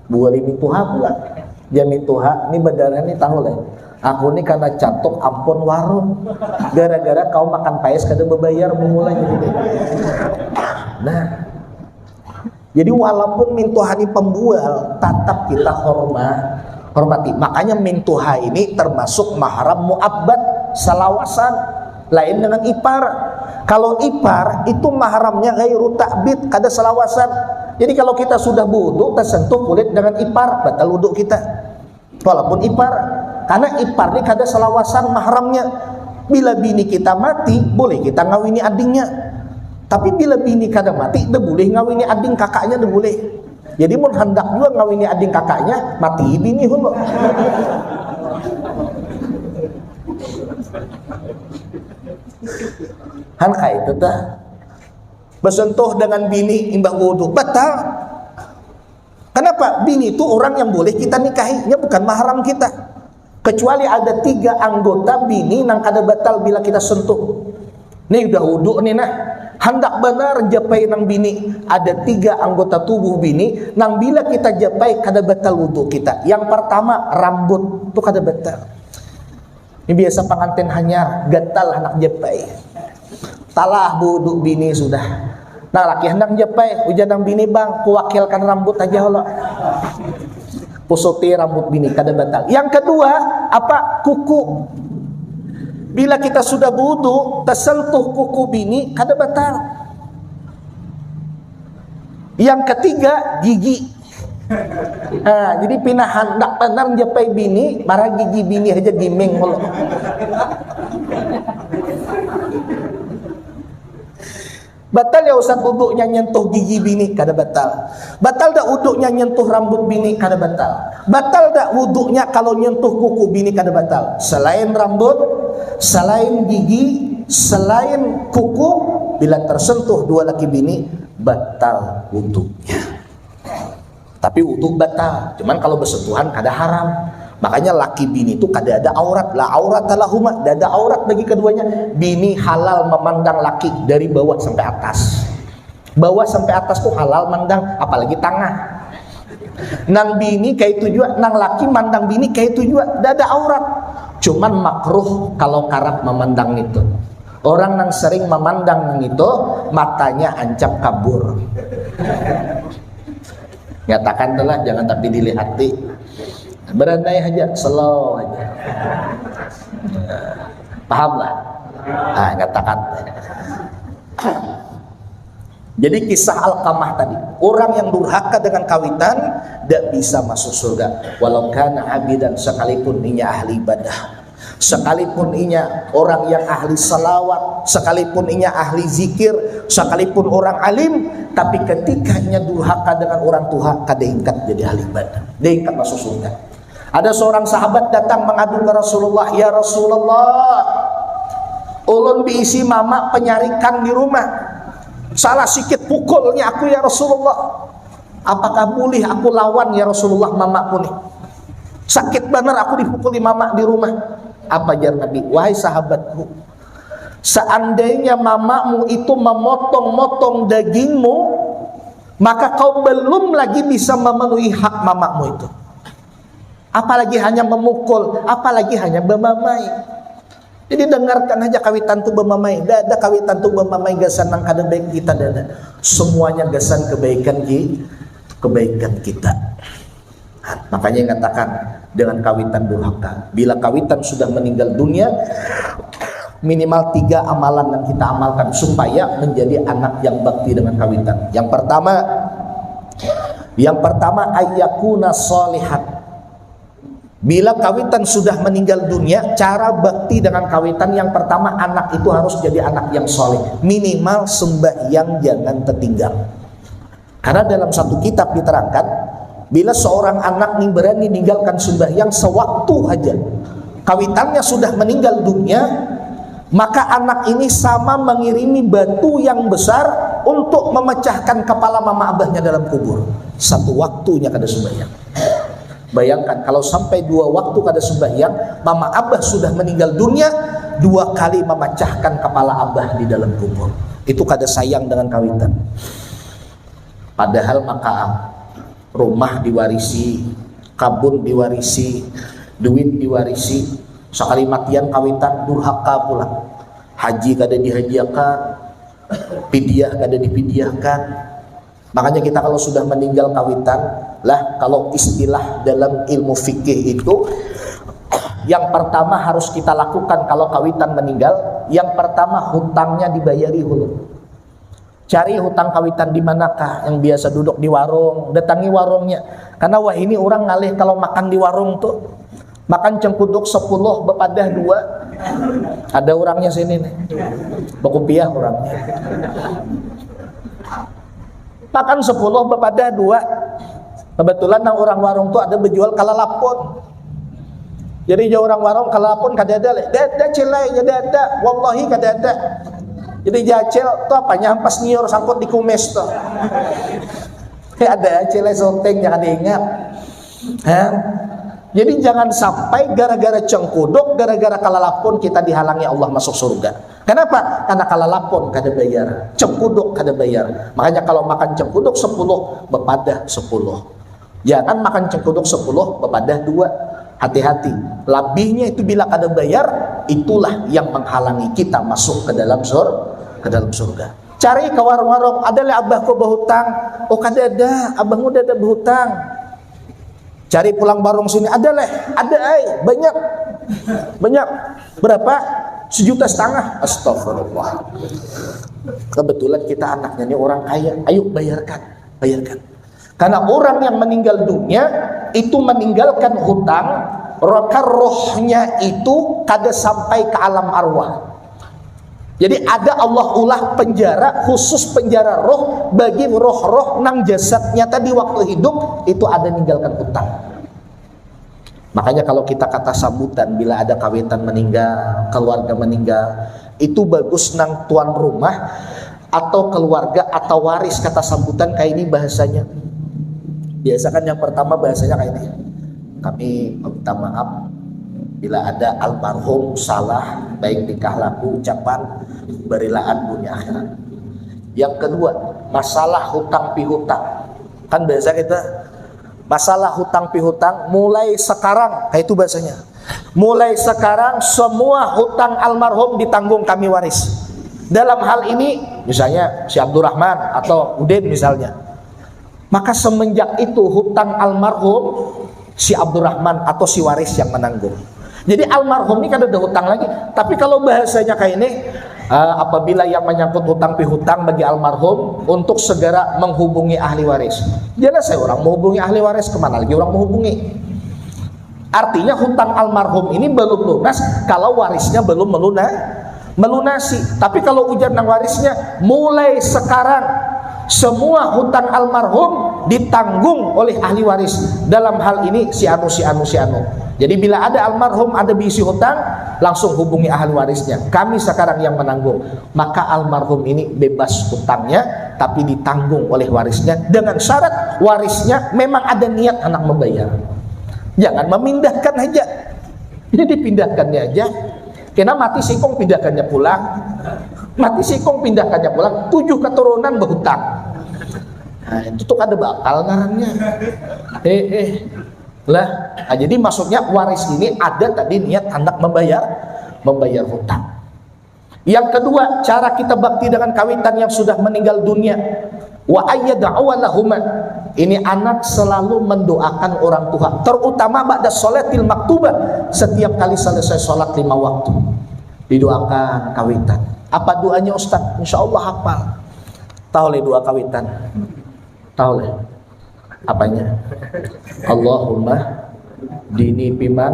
Buali mintuha pula. Ja mintuha ni berdarah ni tahu lah. Aku ni kana catuk ampun warung. Gara-gara kau makan pais kada bebayar bungulnya. Nah, jadi walaupun mintuha ni pembual, tatap kita hormat, hormati. Makanya mintuha ini termasuk mahram muabbad, salawasan, lain dengan ipar. Kalau ipar itu mahramnya gairu ta'bid, kada salawasan. Jadi kalau kita sudah berwudu, tersentuh kulit dengan ipar, batal wudu kita. Walaupun ipar, karena ipar ni kada salawasan mahramnya. Bila bini kita mati, boleh kita ngawini adingnya. Tapi bila bini kada mati, dah boleh ngawini ading kakaknya, dah boleh. Jadi mun handak jua ngawini ading kakaknya, mati bini hulu. Han kaitu tah. Bersentuh dengan bini imbah wudu, batal. Kenapa? Bini itu orang yang boleh kita nikahi, nya bukan mahram kita. Kecuali ada tiga anggota bini nang kada batal bila kita sentuh. Nih udah wudhu nih nah. Handak banar japai nang bini. Ada tiga anggota tubuh bini nang bila kita japai kada batal wudhu kita. Yang pertama rambut tu kada batal. Ini biasa pangantin hanyar, gatal handak japai. Talah wudhu bini sudah. Nah laki handak japai, ujar nang bini bang, kuwakilkan rambut aja lo. Pusuti rambut bini kada batal. Yang kedua apa? Kuku. Bila kita sudah wudhu, tersentuh kuku bini kada batal. Yang ketiga gigi. Nah, jadi pina handak banar japai bini, marah gigi bini aja gimeng mulu. Batal ya Ustaz wudhunya nyentuh gigi bini? Kada batal. Batal dak wudhunya nyentuh rambut bini? Kada batal. Batal dak wudhunya kalau nyentuh kuku bini? Kada batal. Selain rambut, selain gigi, selain kuku, bila tersentuh dua laki bini, batal wudhunya. Tapi wudhu batal. Cuman kalau bersentuhan kada haram. Makanya laki bini itu kada ada aurat. La aurat lahuma, kada ada aurat bagi keduanya. Bini halal memandang laki dari bawah sampai atas. Bawah sampai atas tuh halal mandang, apalagi tangah. Nang bini kayak itu juga, nang laki mandang bini kayak itu juga, tidak ada aurat. Cuman makruh kalau karap memandang itu. Orang nang sering memandang nang itu, matanya ancap kabur. Nyatakan tu lah, jangan tapi dilihati. Berandai aja, slow aja. Paham lah? Ah, nyatakan. Jadi kisah Alkamah tadi, orang yang durhaka dengan kawitan tidak bisa masuk surga. Walau kana abidan, sekalipun inya ahli ibadah, sekalipun inya orang yang ahli salawat, sekalipun inya ahli zikir, sekalipun orang alim, tapi ketika inya durhaka dengan orang tua, kada ingkat jadi ahli ibadah, kada ingkat masuk surga. Ada seorang sahabat datang mengadu ke Rasulullah, "Ya Rasulullah, ulun diisi mama penyarikan di rumah. Salah sikit pukulnya aku, ya Rasulullah. Apakah boleh aku lawan, ya Rasulullah, mamaku nih? Sakit benar aku dipukuli mama di rumah." Apa jar Nabi? "Wahai sahabatku, seandainya mamamu itu memotong-motong dagingmu, maka kau belum lagi bisa memenuhi hak mamamu itu. Apalagi hanya memukul, apalagi hanya bemamai." Jadi dengarkan aja kawitan tu bemamai. Tidak ada kawitan tu bemamai gasan nang kada baik kita, tidak ada. Semuanya gasan kebaikan ki, kebaikan kita. Makanya katakan dengan kawitan durhaka. Bila kawitan sudah meninggal dunia, minimal tiga amalan yang kita amalkan supaya menjadi anak yang bakti dengan kawitan. Yang pertama, yang pertama ayyakuna salihan. Bila kawitan sudah meninggal dunia, cara bakti dengan kawitan yang pertama, anak itu harus jadi anak yang soleh. Minimal sembahyang jangan tertinggal. Karena dalam satu kitab diterangkan, bila seorang anak ni berani ninggalkan sembahyang sewaktu haja, kawitannya sudah meninggal dunia, maka anak ini sama mengirimi batu yang besar untuk memecahkan kepala mama abahnya dalam kubur. Satu waktunya kada sembahyang. Bayangkan, kalau sampai dua waktu kada sembahyang, mama abah sudah meninggal dunia, dua kali memecahkan kepala abah di dalam kubur. Itu kada sayang dengan kawitan. Padahal maka rumah diwarisi, kabun diwarisi, duit diwarisi, sekali matian kawitan durhaka pula. Haji kada dihajiakan, pidiah kada dipidiahkan. Makanya kita kalau sudah meninggal kawitan lah, kalau istilah dalam ilmu fikih itu, yang pertama harus kita lakukan kalau kawitan meninggal, yang pertama hutangnya dibayari dulu. Cari hutang kawitan di manakah yang biasa duduk di warung, datangi warungnya. Karena wah ini orang ngalih kalau makan di warung tuh, makan cengkuduk sepuluh bepadah dua. Ada orangnya sini nih. Bakupiah orangnya. Makan sepuluh bepadah dua. Kebetulan nang orang warung tu ada bejual kalalapun. Jadi jauh orang warung kalalapun kada ada leh. Dada cilai, kada ada. Wallahi kada ada. Jadi jacil tu apanya ampas nyiur sangkut di kumis tu. Ada cilai sonteng jangan diingat. Ha? Jadi jangan sampai gara-gara cengkuduk, gara-gara kalalapun kita dihalangi Allah masuk surga. Kenapa? Karena kalalapun kada bayar, cengkuduk kada bayar. Makanya kalau makan cengkuduk sepuluh, bepadah sepuluh. Jangan makan cengkuduk sepuluh, bepadah dua. Hati-hati. Labihnya itu bila kada bayar, itulah yang menghalangi kita masuk ke dalam sur-, ke dalam surga. Cari ke warung-warung, "Ada leh abahku berhutang?" "Oh, kada ada, abahmu udah ada berhutang." Cari pulang warung sini, "Ada leh?" "Ada ai, banyak." "Banyak? Berapa?" "Sejuta setengah." Astagfirullah. Kebetulan kita anaknya ini orang kaya, ayo bayarkan, bayarkan. Karena orang yang meninggal dunia itu meninggalkan hutang, maka rohnya itu kada sampai ke alam arwah. Jadi ada Allah ulah penjara khusus, penjara roh bagi roh-roh nang jasadnya tadi waktu hidup itu ada ninggalkan hutang. Makanya kalau kita kata sambutan bila ada kawitan meninggal, keluarga meninggal, itu bagus nang tuan rumah atau keluarga atau waris kata sambutan kayak ini bahasanya. Biasa kan yang pertama bahasanya kayak ini. "Kami meminta maaf bila ada almarhum salah, baik tingkah laku, ucapan, berilaan dunia akhirat." Yang kedua, masalah hutang pihutang. Kan biasa kita, masalah hutang pihutang, mulai sekarang, kayak itu bahasanya. "Mulai sekarang semua hutang almarhum ditanggung kami waris." Dalam hal ini, misalnya si Abdurrahman atau Udin misalnya, maka semenjak itu hutang almarhum si Abdurrahman atau si waris yang menanggung. Jadi almarhum ini kada ada hutang lagi. Tapi kalau bahasanya kayak ini, eh, apabila yang menyangkut hutang pihutang bagi almarhum untuk segera menghubungi ahli waris. Jelas saya orang menghubungi ahli waris, kemana lagi orang menghubungi? Artinya hutang almarhum ini belum lunas kalau warisnya belum meluna-, melunasi. Tapi kalau ujar nang warisnya, mulai sekarang semua hutang almarhum ditanggung oleh ahli waris. Dalam hal ini si anu, si anu, si anu. Jadi bila ada almarhum ada bisi hutang, langsung hubungi ahli warisnya. Kami sekarang yang menanggung. Maka almarhum ini bebas hutangnya, tapi ditanggung oleh warisnya dengan syarat warisnya memang ada niat anak membayar. Jangan memindahkan aja. Ini dipindahkannya aja. Kena mati sikung pindahkannya pulang. Mati sikung pindahkannya pulang. Tujuh keturunan berhutang. Nah, itu tuh kada bakal ngarannya. Eh, eh. Lah, nah, jadi maksudnya waris ini ada tadi niat hendak membayar, membayar hutang. Yang kedua, cara kita bakti dengan kawitan yang sudah meninggal dunia. Wa ayyad'uwa lahuma. Ini anak selalu mendoakan orang tua, terutama ba'da sholatil maktubah, setiap kali selesai sholat lima waktu. Didoakan kawitan. Apa doanya, Ustaz? Insya Allah hafal. Tahu leh doa kawitan? Tahu leh? Apanya? Allahumma dini piman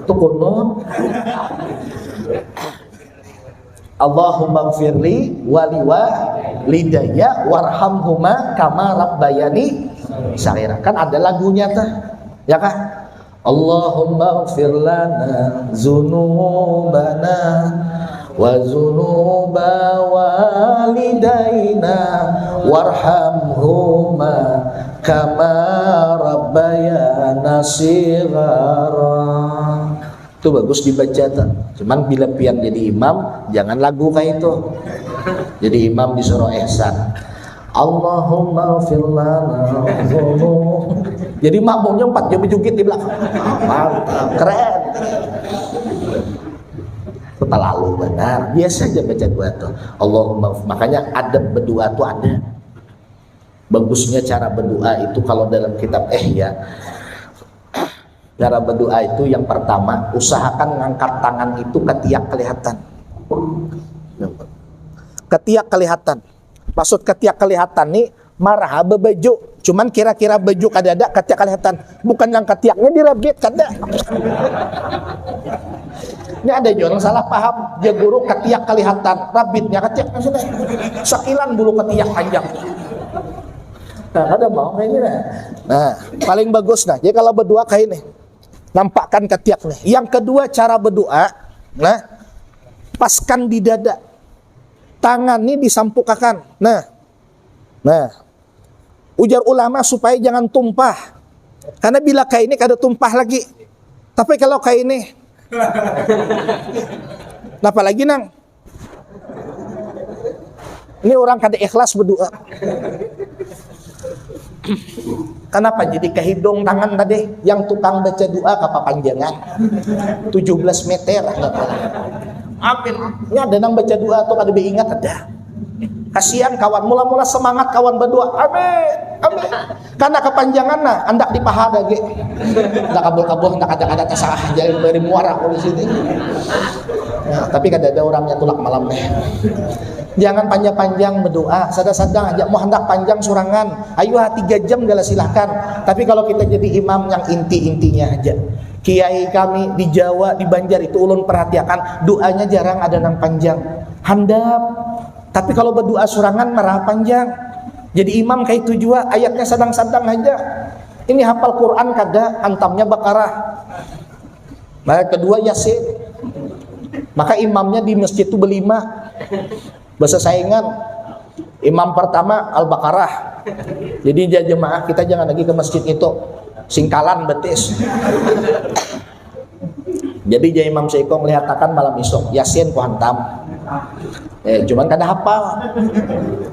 tukunut. Allahumma firli wali walidayya warhamhuma kama rabbayani saghira. Kan ada lagunya tuh, ya kah? Allahumma gfir lana zunubana wa zunuba walidaina warhamhuma kama rabbayana shighara. Itu bagus dibaca tuh. Cuman bila pian jadi imam, jangan lagu kayak itu. Jadi imam disuruh ihsan. Allahumma gfir lana dzunub. Jadi makmumnya empat jam berjoget di belakang. Mantap, keren. Terlalu benar. Biasa aja baca doa tuh. Allahumma, makanya adab berdoa tuh ada. Bagusnya cara berdoa itu kalau dalam kitab Ihya, cara berdoa itu yang pertama, usahakan ngangkat tangan itu ketiak kelihatan. Ketiak kelihatan. Maksud ketiak kelihatan nih, marah baju. Cuman kira-kira baju kada ada, ketiak kelihatan. Bukan yang ketiaknya dirabit, kada. Ini ada juga orang salah paham. Dia guru ketiak kelihatan, rabitnya ketiak maksudnya. Sekilan bulu ketiak panjang. Nah, kada mau kayak ini nah. Nah, paling bagus nah. Jadi kalau berdoa kayak ini, nampakkan ketiak nih. Yang kedua cara berdoa, nah, paskan di dada. Tangan nih disampukakan. Nah. Nah. Ujar ulama supaya jangan tumpah. Karena bila kayak ini kada tumpah lagi. Tapi kalau kayak ini, napa lagi nang? Ini orang kada ikhlas berdoa. Kenapa jadi kehidung tangan tadi? Yang tukang baca doa kapapanjangan tujuh belas meter. Amin. Ini ada nang baca doa tuh kada diingat ada. Kasihan kawan, mula-mula semangat kawan berdoa. Amin. Amin. Karena kepanjangan nah, andak di paha lagi. Andak kabul-kabul, andak ada-ada tasah jadi beri muara aku di sini. Nah, tapi kada ada orangnya tulak malam nih. Jangan panjang-panjang berdoa, sadang-sadang aja. Mau hendak panjang surangan, ayo tiga jam gala silahkan. Tapi kalau kita jadi imam yang inti-intinya aja. Kiai kami di Jawa, di Banjar itu ulun perhatiakan doanya jarang ada nang panjang, handap. Tapi kalau berdoa surangan marah panjang. Jadi imam kayak itu juga, ayatnya sadang-sadang aja. Ini hafal Quran kada, hantamnya Bakarah. Nah, kedua Yasin. Maka imamnya di masjid itu berlima. Bahasa saingan. Imam pertama Al-Baqarah. Jadi jemaah kita jangan lagi ke masjid itu. Singkalan betis. Jadi jai Imam Seiko melihatakan malam isuk Yasin ku hantam. Eh, cuman kada hafal.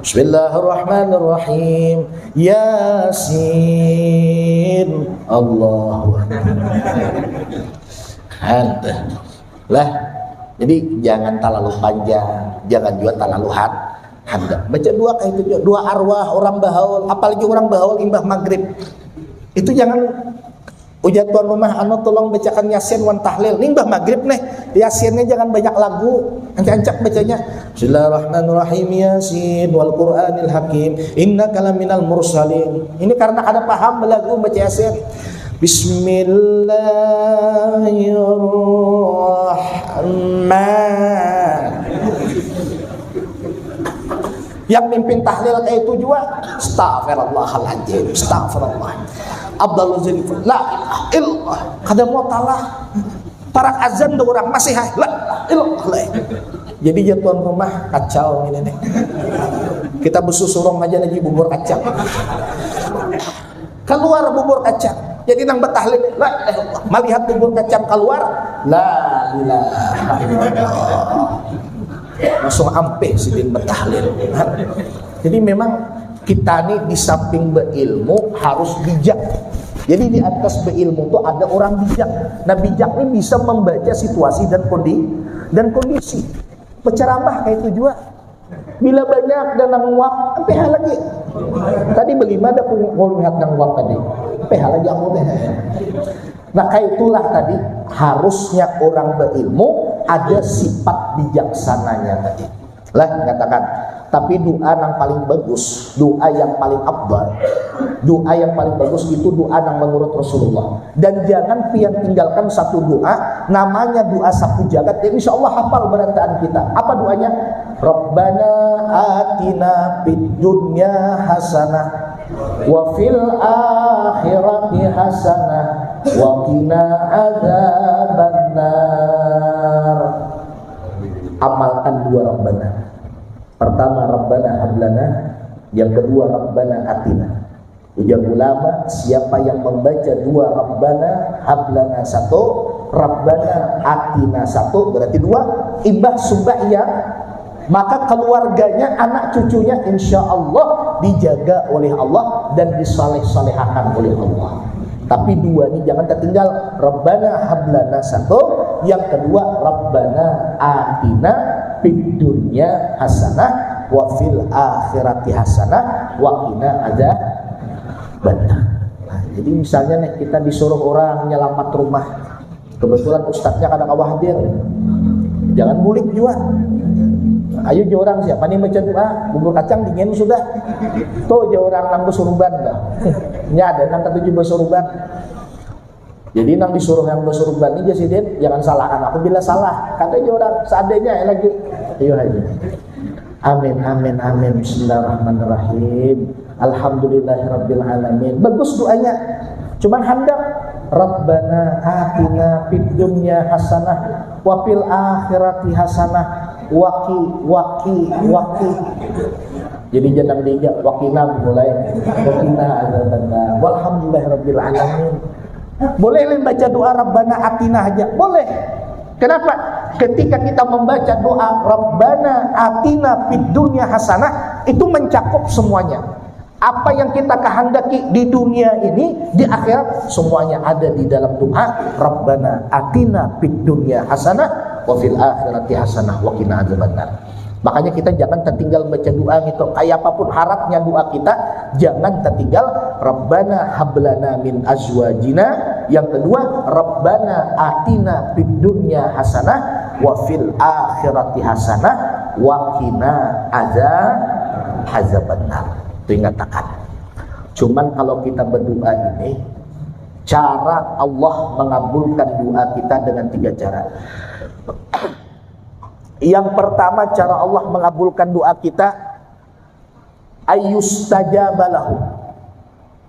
Bismillahirrahmanirrahim. Yasin. Allahu Akbar. Hantam. Lah, jadi jangan terlalu panjang, jangan juga terlalu han-, handap. Baca dua kayak itu juga. Dua arwah orang bahaul, apalagi orang bahaul imbah maghrib. Itu jangan ujar tuan rumah, anu tolong bacakan Yasin wan tahlil. Nimbah maghrib nih, Yasinnya jangan banyak lagu, ancak-ancak bacanya. Bismillahirrahmanirrahim, Yasin wal Qur'anil Hakim, innaka laminal mursalin. Ini karena kada paham belagu baca Yasin. Bismillahirrahman. Yang mimpin tahlil kayak itu juga. Astagfirullahaladzim, astagfirullah. Abdul Zulfa, la ilaha illallah. Kada mau talah. Parak azan do orang masih hai. La ilaha illallah. Jadi jatuhan rumah kacau ini nih. Kita besusurung aja lagi bubur kacang. Keluar bubur kacang. Jadi nang betahlil, la ilaha illallah. Melihat bubur kacang keluar, la ilaha illallah. Langsung ampih sidin betahlil. Jadi memang kita ni di samping berilmu harus bijak. Jadi di atas berilmu tu ada orang bijak. Nah, bijak ni bisa membaca situasi dan kondi-, dan kondisi. Berceramah kayak itu juga. Bila banyak dan nanguap, P H lagi. Tadi berlima ada pun lihat nanguap tadi. P H lagi aku teh. Nah, kayak itulah tadi harusnya orang berilmu ada sifat bijaksananya tadi. Lah, katakan, tapi doa yang paling bagus, doa yang paling afdal, doa yang paling bagus itu doa yang menurut Rasulullah. Dan jangan pian tinggalkan satu doa, namanya doa sapu jagat, dan insya Allah hafal berataan kita. Apa doanya? Rabbana atina fid dunya hasanah wa fil akhirati hasanah wa qina adzabannar. Amalkan dua Rabbana. Pertama, Rabbana hablana. Yang kedua, Rabbana atina. Ujar ulama, siapa yang membaca dua Rabbana hablana satu, Rabbana atina satu, berarti dua, imbah sumbah ya, maka keluarganya, anak cucunya insya Allah dijaga oleh Allah dan disaleh-salehakan oleh Allah. Tapi dua ni jangan tertinggal. Rabbana hablana satu, yang kedua Rabbana atina fid dunya hasanah wa fil akhirati hasanah wa qina adzabannar. Nah, jadi misalnya nih kita disuruh orang nyelamat rumah. Kebetulan ustadznya kada kawa hadir. Jangan bulik juga. Ayo je orang siapa nih baca doa, bubur kacang dingin sudah. Tuh je orang nang besurban dah. Nya ada nang katuju besurban. Jadi nang disuruh yang besurban ini jadi jangan salahkan aku bila salah. Kada je orang seadanya ya lagi. Ayo aja. Amin, amin, amin. Bismillahirrahmanirrahim. Alhamdulillahirabbil alamin. Bagus doanya. Cuman handap Rabbana atina fid dunya hasanah wa fil akhirati hasanah waki waki waki. Jadi jangan diinjak wakina mulai wakina ada tanda. Walhamdulillahirabbil alamin. Boleh lin baca doa Rabbana atina aja, boleh. Kenapa? Ketika kita membaca doa Rabbana atina fid dunya hasanah, itu mencakup semuanya. Apa yang kita kehendaki di dunia ini, di akhirat, semuanya ada di dalam doa Rabbana atina fid dunya hasanah wa fil akhirati hasanah wa qina adzabannar. Makanya kita jangan tertinggal baca doa gitu. Kayak apapun haratnya doa kita, jangan tertinggal. Rabbana hablana min azwajina. Yang kedua, Rabbana atina fid dunya hasanah wa fil akhirati hasanah wa qina adza adzabannar. Itu ingatakan. Cuman kalau kita berdoa ini, cara Allah mengabulkan doa kita dengan tiga cara. Yang pertama, cara Allah mengabulkan doa kita, ayyustajaba lahu.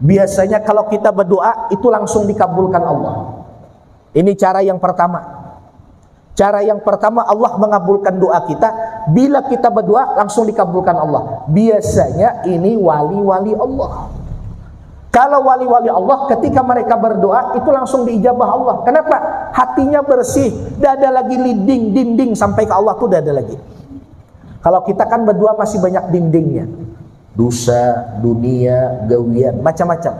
Biasanya kalau kita berdoa, itu langsung dikabulkan Allah. Ini cara yang pertama. Cara yang pertama, Allah mengabulkan doa kita. Bila kita berdoa, langsung dikabulkan Allah. Biasanya ini wali-wali Allah. Kalau wali-wali Allah, ketika mereka berdoa, itu langsung diijabah Allah. Kenapa? Hatinya bersih, tidak ada lagi leading, dinding sampai ke Allah tuh tidak ada lagi. Kalau kita kan berdoa masih banyak dindingnya. Dosa, dunia, gawian, macam-macam.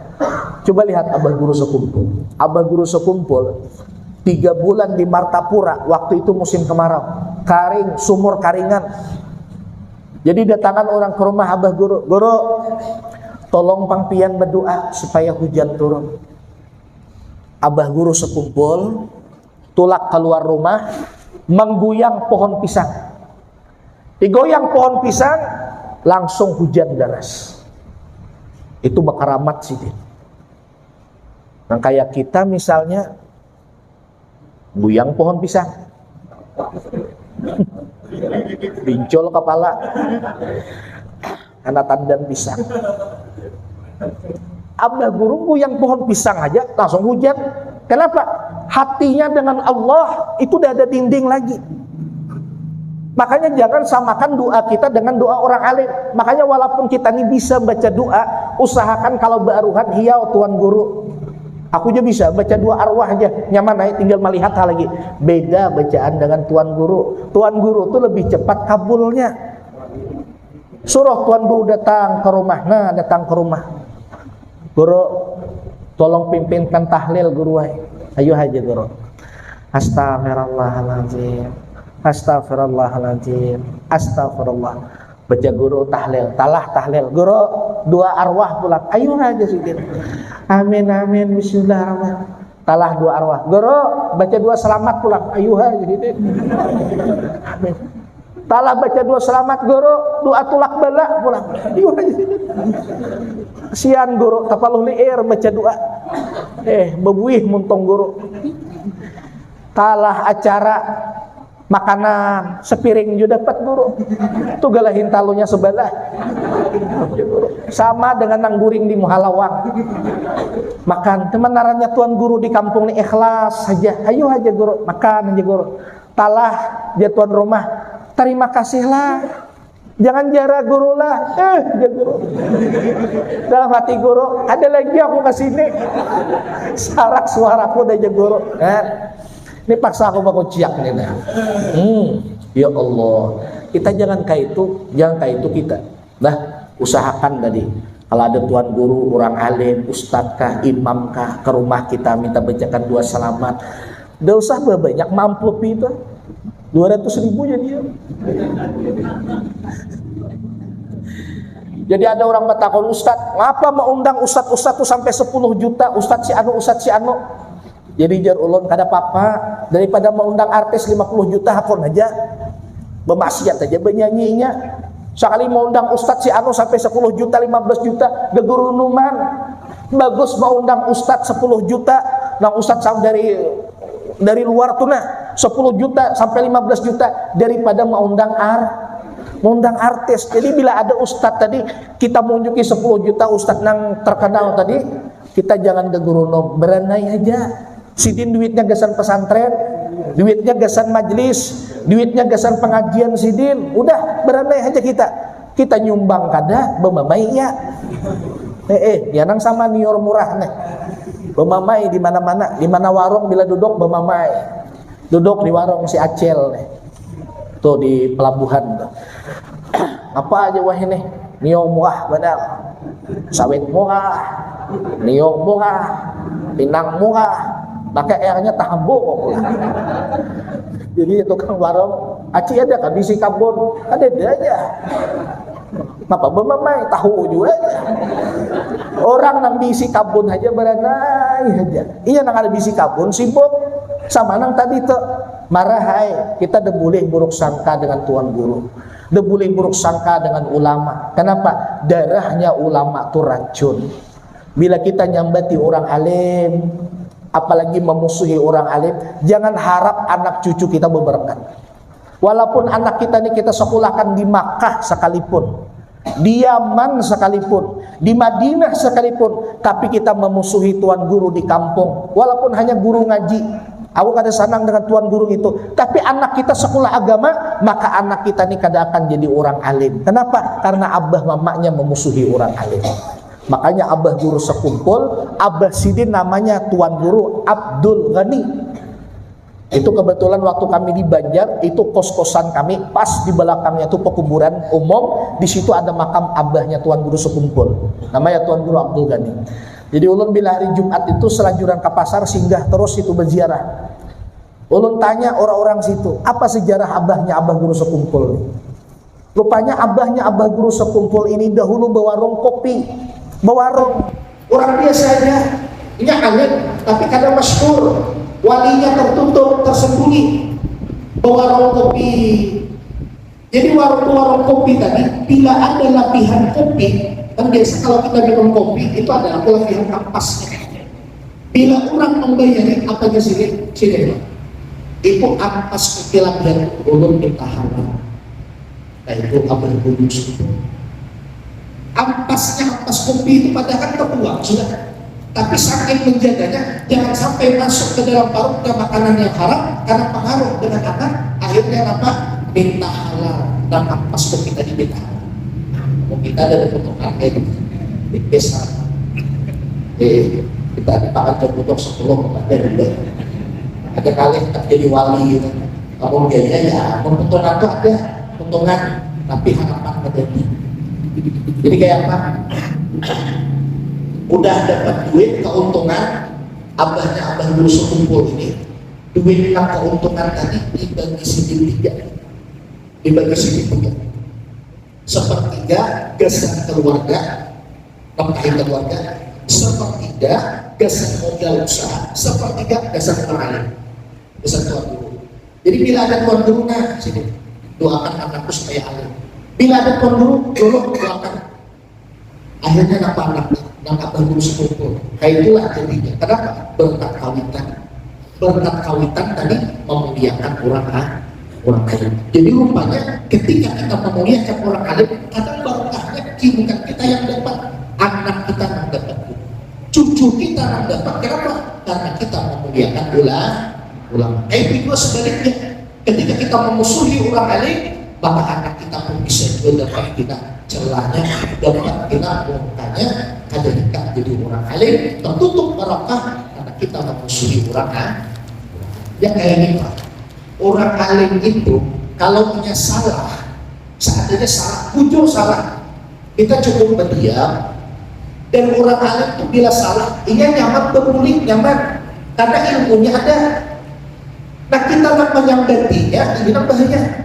Coba lihat Abah Guru Sekumpul. Abah Guru Sekumpul tiga bulan di Martapura, waktu itu musim kemarau, karing, sumur karingan. Jadi datangan orang ke rumah Abah Guru, "Guru, tolong pang pian berdoa supaya hujan turun." Abah Guru Sekumpul tulak keluar rumah, mengguyang pohon pisang. Digoyang pohon pisang, langsung hujan deras. Itu bakaramat sidin. Nah, kayak kita misalnya, guyang pohon pisang. Pincul kepala. Karena tandan pisang. Abah Guru guyang pohon pisang aja langsung hujan. Kenapa? Hatinya dengan Allah itu tidak ada dinding lagi. Makanya jangan samakan doa kita dengan doa orang alim. Makanya walaupun kita ini bisa baca doa, usahakan kalau baruhan hiau Tuan Guru. Aku aja bisa baca doa arwah aja, nyaman aja, tinggal melihat hal lagi. Beda bacaan dengan Tuan Guru. Tuan Guru tuh lebih cepat kabulnya. Suruh Tuan Guru datang ke rumah. Nah, datang ke rumah. "Guru, tolong pimpinkan tahlil, Guru ai." Ayo aja, Guru. "Astagfirullahaladzim. Astagfirullahaladzim. Astagfirullah." Baca Guru tahlil, talah tahlil. "Guru, doa arwah pulang." Ayo aja sidin. "Amin, amin, bismillahirrahmanirrahim." Talah doa arwah. "Guru, baca doa selamat pulang." Ayo aja sidin. Amin. Talah baca doa selamat, Guru, doa tulak bala pulang. Ayo aja sidin. Sian Guru, tapaluh liir baca doa. Eh, bebuih muntung Guru. Talah acara makanan, sepiring jua dapat, Guru. Tu gala hintalunya sebelah. Sama dengan nang guring di muha lawang. Makan, teman narannya Tuan Guru di kampung ni ikhlas saja. Ayo aja, Guru, makan aja, Guru. Talah, jar tuan rumah, "Tarima kasih lah. Jangan jara Guru lah." Eh, jar Guru. Dalam hati Guru, "Ada lagi aku ke sini." Sarak suaraku dah, jar Guru. Nah, ini paksa aku bakuciak nih, nah. Hmm, ya Allah. Kita jangan kayak itu, jangan kayak itu kita. Nah, usahakan tadi, kalau ada tuan guru, orang alim, ustadz kah, imam kah, ke rumah kita minta bacakan doa selamat. Nggak usah banyak, amplop itu. Dua ratus ribu jadi ya. Jadi ada orang batakon, "Ustadz, ngapa mau undang ustadz-ustadz tuh sampai sepuluh juta, ustadz si anu, ustadz si anu?" Jadi jar ulun, "Kada papa, daripada maundang artis lima puluh juta, hakun aja. Bemaksiat aja benyanyinya. Sekali maundang ustadz si anu sampai sepuluh juta, lima belas juta, gegurunuman. Bagus maundang ustadz sepuluh juta, nang ustadz dari dari luar tuh nah, sepuluh juta sampai lima belas juta daripada maundang ar maundang artis." Jadi bila ada ustadz tadi, kita munjuki sepuluh juta ustadz nang terkenal tadi, kita jangan gegurunum, beranai aja. Sidin duitnya gasan pesantren, duitnya gasan majlis, duitnya gasan pengajian sidin. Udah, beranai aja kita. Kita nyumbang kada, bemamai ya. Eh, eh, ya nang sama nior murah nih. Bamamai di mana-mana, di mana warung bila duduk bamamai. Duduk di warung si Acil nih. Tuh di pelabuhan tuh. Apa aja wah ini? Nio murah benar. Sawit murah, nio murah, pinang murah. Pakai airnya tahambu kok pulang. Jadi tukang warung, "Aci ada kan bisi kabun?" "Ada aja." Napa bemamai tahu jua aja. Orang nang bisi kabun aja beranai aja. Iya nang ada bisi kabun sibuk sama nang tadi tuh. Marahai, kita dah boleh buruk sangka dengan tuan guru. Dah boleh buruk sangka dengan ulama. Kenapa? Darahnya ulama tuh racun. Bila kita nyambati orang alim, apalagi memusuhi orang alim, jangan harap anak cucu kita beberkat. Walaupun anak kita ni kita sekolahkan di Makkah sekalipun, di Yaman sekalipun, di Madinah sekalipun, tapi kita memusuhi tuan guru di kampung, walaupun hanya guru ngaji. Aku kada sanang dengan tuan guru itu, tapi anak kita sekolah agama, maka anak kita ni kada akan jadi orang alim. Kenapa? Karena abah mamanya memusuhi orang alim. Makanya abah guru sekumpul, abah sidin namanya tuan guru Abdul Ghani. Itu kebetulan waktu kami di Banjar, itu kos-kosan kami pas di belakangnya tuh pekuburan umum, di situ ada makam abahnya tuan guru sekumpul. Namanya tuan guru Abdul Ghani. Jadi ulun bila hari Jumat itu selajuran ke pasar singgah terus itu berziarah. Ulun tanya orang-orang situ, apa sejarah abahnya abah guru sekumpul nih? Rupanya abahnya abah guru sekumpul ini dahulu bewarung kopi. Bewarung. Orang biasa aja. Ini alim, tapi kada masyhur. Walinya tertutup, tersembunyi. Bewarung kopi. Jadi warung-warung kopi tadi, bila ada lapihan kopi, kan biasa kalau kita minum kopi, itu ada aku lapihan ampas. Bila orang membayari, apa aja sini? Sini. Ibu ampas kopi lapihan ulun minta halal. Nah, itu abah guru sekumpul. Ampasnya ampas kopi itu padahal terbuang sudah. Tapi saking menjaganya, jangan sampai masuk ke dalam parutnya makanan yang haram, karena pengaruh dengan anak, akhirnya apa? Minta halal. Dan ampas kopi tadi minta halal. Mau kita ada potongan kayak gitu. Di desa. Eh, kita dipakai jodoh sepuluh ada dulu. Ada kali tak jadi wali gitu. Kamu biaya ya, keuntungan tuh ada keuntungan, tapi harapan menjadi. Jadi kayak apa? Udah dapat duit keuntungan, abahnya abah guru sekumpul ini, duit nang keuntungan tadi dibagi sini tiga, dibagi sini tiga, sepertiga gasan keluarga, nafkahi keluarga, sepertiga gasan modal usaha, sepertiga gasan orang lain. Pesan Tuan Guru. Jadi bila ada Tuan Guru, nah sini doakan anakku supaya alim. Bila ada Tuan Guru, tolong doakan. Akhirnya napa anak nang abah guru sekumpul. Kayak itulah jadinya. Kenapa? Berkat kawitan. Berkat kawitan tadi memuliakan orang a- orang alim. Jadi rupanya ketika kita memuliakan orang alim, kadang barokahnya bukan kita yang dapat, anak kita yang dapat, cucu kita yang dapat. Kenapa? Karena kita memuliakan ulama. Ulama. Eh, juga sebaliknya, ketika kita memusuhi orang alim, maka anak kita pun bisa juga dapat kita celahnya, dapat kita murkanya, kada kita jadi orang alim, tertutup barokah karena kita memusuhi orang alim. Ya kayak ini, Pak. Orang alim itu kalau punya salah, seandainya salah, bujur salah, kita cukup berdiam. Dan orang alim itu bila salah, inya nyaman berbulik, nyaman. Karena ilmunya ada. Nah, kita nak menyambatinya, ini nang bahaya.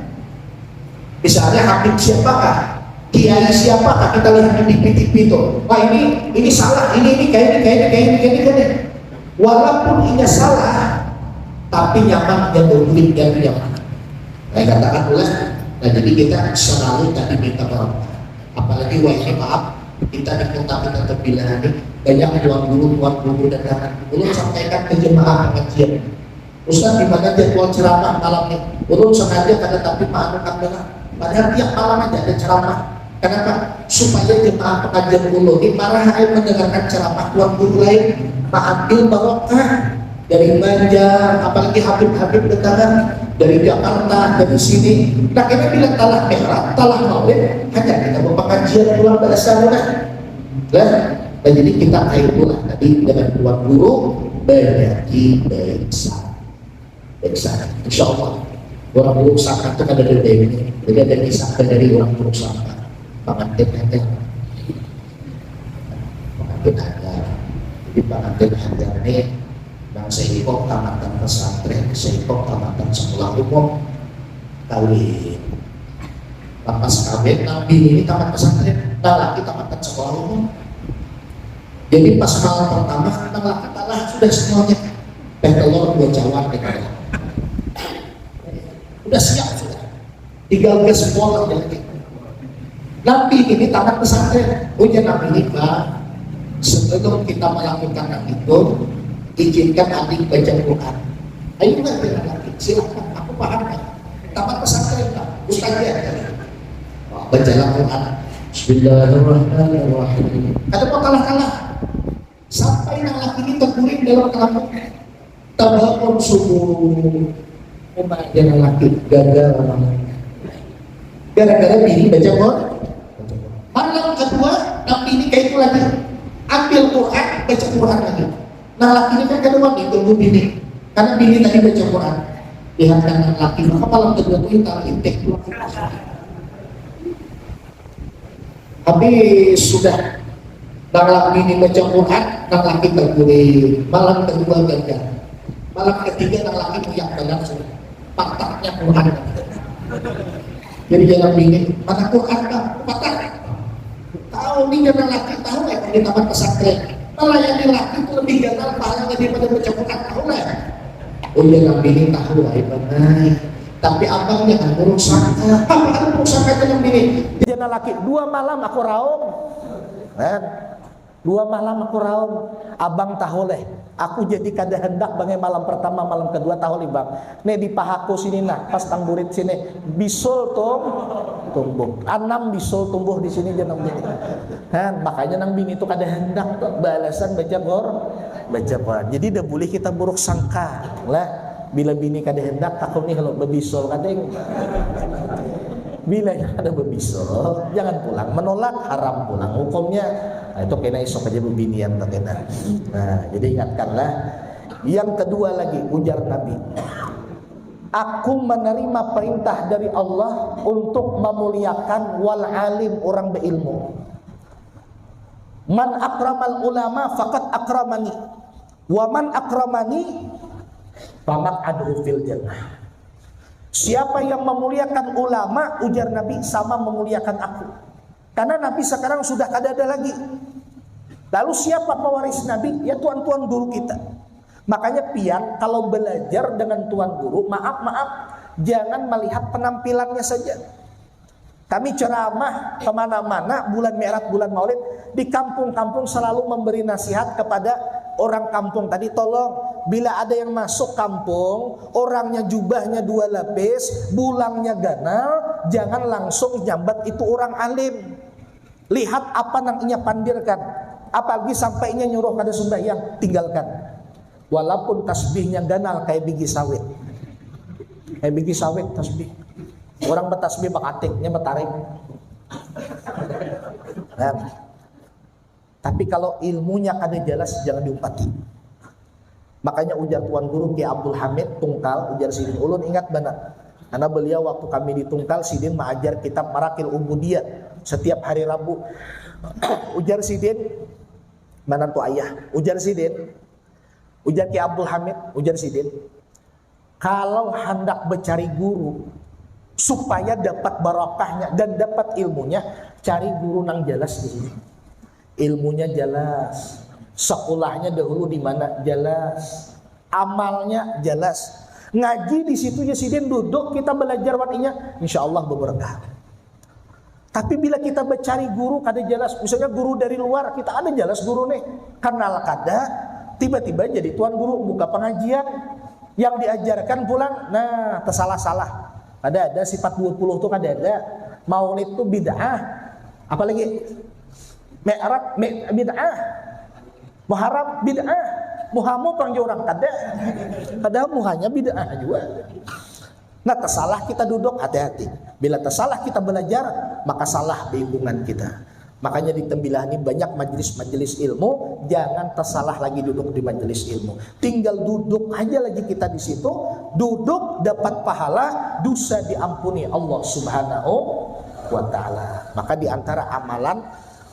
Misalnya Habib siapakah, Kiai siapakah, kita lihat di T V, T V itu. Wah, ini ini salah, ini ini kayak ini, kayak ini, kayak ini, kayak ini, kayak ini. Walaupun inya salah, tapi nyaman, dia berbulik, dia nyaman. Saya katakan ulah. Nah, jadi kita selalu tadi minta maaf. Apalagi wah ini maaf, kita di kota kita terbilang ini banyak tuan guru, tuan guru dan anak. Ulun sampaikan ke jemaah pengajian, "Ustaz, di mana jadwal ceramah malam ini?" Ulun sengaja kada tapi maanu kamera. Padahal tiap malam aja ada ceramah. Kenapa? Supaya jemaah pengajian ulun ini marah aja mendengarkan ceramah tuan guru lain, maambil barokah dari Banjar, apalagi Habib-Habib datang dari Jakarta, dari sini. Nah, kita bila talah mihrab, talah maghrib, hanya kita berpengajian pulang bahasa nah. Lah, Nah, jadi kita kaitulah tadi dengan tuan guru, banyaki baik sangka. Baik sangka. Insya Allah, tuan guru sangka tu kada ada baiknya. Jadi ada kisah dari orang guru sangka. Pangantin hajar. Pangantin hajar. Jadi pangantin hajar ni nang seikok tamatan pesantren, seikok tamatan sekolah umum. Kawin. Lapas kawin, nang bini ni tamat pesantren, nang laki tamatan sekolah umum. Jadi pas malam pertama, nang laki kalah sudah semuanya. Teh telur, dua cawan, teh kalah. Udah siap sudah. Tinggal gaspol aja lagi. Nang bini ni tamat pesantren. Ujar nang bini, "Bah, sebelum kita melakukan nang itu, izinkan adik baca Quran." Ayo, Bah, bilang lagi. Silakan, aku paham, Bah. Tamat pesantren, Bah. Ustaz ya. Wah, bacalah Quran. Bismillahirrahmanirrahim. Kada mau kalah-kalah. Sampai nang laki ni terguling dalam kelamun. Tabangun subuh. Uma aja nang laki gagal malam. Gara-gara bini baca Quran. Malam kedua, nang bini kayak itu lagi. Ambil Quran, baca Quran lagi. Nang laki ni kan kada wani tunggu bini. Karena bini tadi baca Quran. Lihat kan nang laki, maka malam kedua tu kita intek. Habis sudah nang laki ni baca Quran, nang laki terguling. Malam kedua gagal. Malam ketiga nang laki muyak banar sudah. Patahnya Quran. Jadi jalan bini, "Mana Quran, Bang? Patah." Tahu ni nang laki tahu ya, di taman pesantren. Melayani laki itu lebih gagal pahalanya daripada baca Quran, tahu lah. Oh iya, nang bini tahu lah, Iban. Tapi abang jangan buruk sangka. Apa ada buruk sangka itu nang bini? Jangan laki, dua malam aku raung. Kan? Dua malam aku raung. Abang tahu leh. Aku jadi kada hendak bangai malam pertama, malam kedua tahu leh, Bang. Nih di pahaku sini nah, pas tang burit sini. Bisul tung, tumbuh. Anam bisul tumbuh di sini, jangan bini. Kan? Makanya nang bini itu kada hendak tuh. Balasan baca Quran. Baca Quran. Jadi dah boleh kita buruk sangka. Lah, bila bini kada hendak, takut nih kalau bebisul kadeng. Bila kada bebisul, jangan pulang menolak, haram pulang hukumnya. Nah, itu kena esok aja bebinian tuh kena. Nah, jadi ingatkanlah. Yang kedua lagi, ujar Nabi, "Aku menerima perintah dari Allah untuk memuliakan wal alim, orang berilmu. Man akramal ulama fakat akramani. Wa man akramani famak adhu fil jannah." Siapa yang memuliakan ulama, ujar Nabi, sama memuliakan aku. Karena Nabi sekarang sudah kada ada lagi. Lalu siapa pewaris Nabi? Ya tuan-tuan guru kita. Makanya pian kalau belajar dengan tuan guru, maaf-maaf, jangan melihat penampilannya saja. Kami ceramah kemana-mana bulan Mi'raj, bulan Maulid, di kampung-kampung selalu memberi nasihat kepada orang kampung tadi, tolong bila ada yang masuk kampung, orangnya jubahnya dua lapis, bulangnya ganal, jangan langsung nyambat itu orang alim. Lihat apa nang inya pandirkan. Apalagi sampai inya nyuruh kada sembahyang, tinggalkan. Walaupun tasbihnya ganal kayak bigi sawit. Kayak bigi sawit tasbih. Orang bertasbih bakatiknya betarik. Nah, tapi kalau ilmunya kada jelas, jangan diumpati. Makanya ujar tuan guru Kiai Abdul Hamid Tungkal, ujar sidin, ulun ingat banar. Karena beliau waktu kami di Tungkal, sidin mengajar kitab Marakil Ubudiyah setiap hari Rabu. Ujar sidin, manantu ayah, ujar sidin, ujar Kiai Abdul Hamid, ujar sidin, kalau hendak mencari guru supaya dapat barokahnya dan dapat ilmunya, cari guru nang jelas di sini. Ilmunya jelas, sekolahnya dahulu di mana jelas, amalnya jelas. Ngaji di situ ya sidin duduk kita belajar waninya, insya Allah berberkah. Tapi bila kita mencari guru kada jelas, misalnya guru dari luar, kita ada jelas guru nih, kenal kada, tiba-tiba jadi tuan guru buka pengajian yang diajarkan pulang, nah tersalah-salah. Kada ada sifat dua puluh tuh, kada ada. Maulid tuh bid'ah. Apalagi Mi'raj, mi, bid'ah. Muharram bid'ah. Muhamu pang orang kada. Padahal muhanya bid'ah juga. Nah, tersalah kita duduk, hati-hati. Bila tersalah kita belajar, maka salah lingkungan kita. Makanya di Tembilahan ini banyak majelis-majelis ilmu, jangan tersalah lagi duduk di majelis ilmu. Tinggal duduk aja lagi kita di situ, duduk dapat pahala, dosa diampuni Allah Subhanahu wa taala. Maka di antara amalan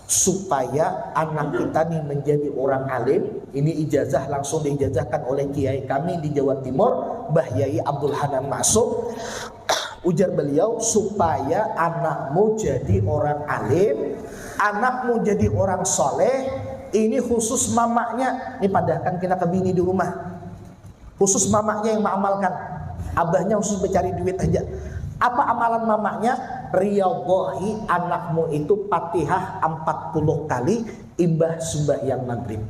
supaya anak kita nih menjadi orang alim, ini ijazah langsung diijazahkan oleh kiai kami di Jawa Timur, Mbah Yai Abdul Hanan Masum. Ujar beliau, supaya anakmu jadi orang alim, anakmu jadi orang soleh, ini khusus mamanya. Ini padahkan kena ke bini di rumah. Khusus mamanya yang mengamalkan. Abahnya khusus mencari duit aja. Apa amalan mamanya? Riyadhahi anakmu itu Fatihah empat puluh kali imbah sembahyang maghrib.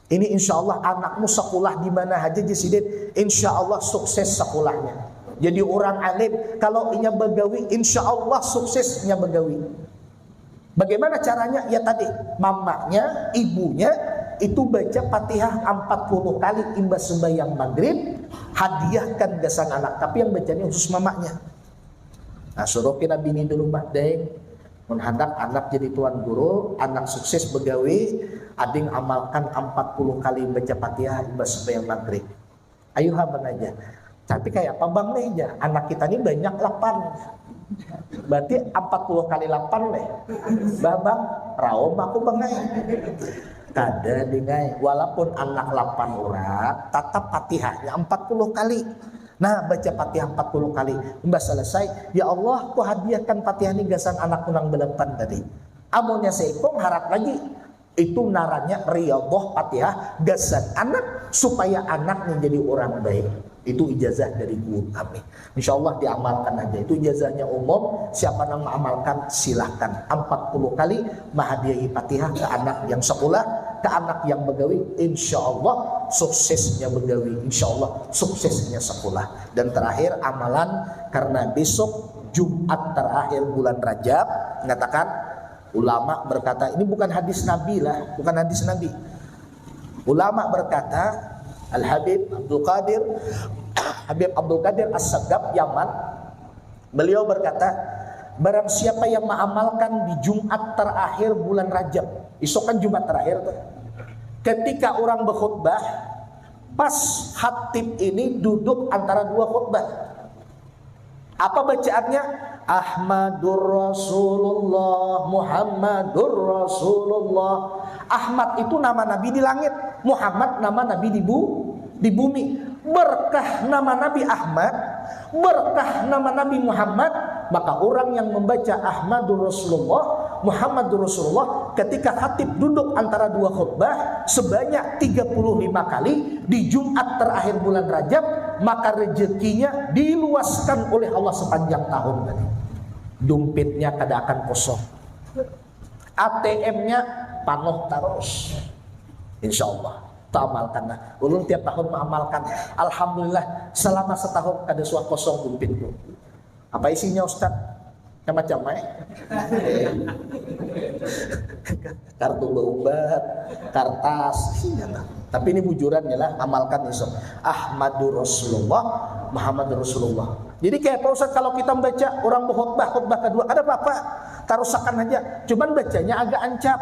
Ini insya Allah anakmu sekolah di mana aja, Jisidin, insya Allah sukses sekolahnya. Jadi orang alim, kalau inya bagawi, insya Allah suksesnya bagawi. Bagaimana caranya? Ya tadi, mamanya, ibunya itu baca Fatihah empat puluh kali imbas sembahyang maghrib, hadiahkan gasan anak. Tapi yang bacanya khusus mamanya. Nah, suruh kena bini dulu, Mbah, deng. Mun handak anak jadi tuan guru, anak sukses begawi, ading amalkan empat puluh kali baca Fatihah imbas sembahyang maghrib. Ayu ha bang aja. Tapi kayak apa bang nih, ja? Anak kita ini banyak lapan. Berarti empat puluh kali lapan nih. Bah bang, raom aku bang ai. Kada ding ai. Walaupun anak lapan orang, tetap Fatihahnya empat puluh kali. Nah, baca Fatihah empat puluh kali. Imbah selesai, ya Allah, ku hadiahkan Fatihah ini gasan anakku nang belapan tadi. Amunnya seikung, harat lagi. Itu narannya riyadhah Fatihah gasan anak, supaya anak menjadi orang baik. Itu ijazah dari guru kami. Insya Allah diamalkan aja. Itu ijazahnya umum. Siapa yang mengamalkan, silahkan. Empat puluh kali menghadiahi Fatihah ke anak yang sekolah, ke anak yang begawi. Insya Allah suksesnya begawi. Insya Allah suksesnya sekolah. Dan terakhir, amalan karena besok Jumat terakhir bulan Rajab, mengatakan, ulama berkata, ini bukan hadis Nabi lah, bukan hadis Nabi. Ulama berkata, Al Habib Abdul Qadir, Habib Abdul Qadir As-Sagaf, Yaman, beliau berkata, barang siapa yang mengamalkan di Jumat terakhir bulan Rajab, isuk kan Jumat terakhir tuh, ketika orang berkhutbah, pas khatib ini duduk antara dua khutbah, apa bacaannya? Ahmadur Rasulullah, Muhammadur Rasulullah. Ahmad itu nama Nabi di langit, Muhammad nama Nabi di, bu, di bumi. Berkah nama Nabi Ahmad, berkah nama Nabi Muhammad, maka orang yang membaca Ahmadur Rasulullah, Muhammadur Rasulullah, ketika khatib duduk antara dua khutbah sebanyak tiga puluh lima kali di Jumat terakhir bulan Rajab, maka rezekinya diluaskan oleh Allah sepanjang tahun tadi. Dumpitnya kada akan kosong. A T M-nya panuh terus. Insya Allah. Taamalkan lah. Ulun tiap tahun mengamalkan. Alhamdulillah, selama setahun kada suah kosong dumpitku. Apa isinya, Ustaz? Macam-macam ai. Kartu berubat, kartas, isinya lah. Tapi ini bujuran ya lah, amalkan isuk. Ahmadur Rasulullah, Muhammadur Rasulullah. Jadi kayak apa, Ustaz, kalau kita membaca orang berkhutbah, khutbah kedua, ada apa-apa? Tarusakan aja. Cuman bacanya agak ancap.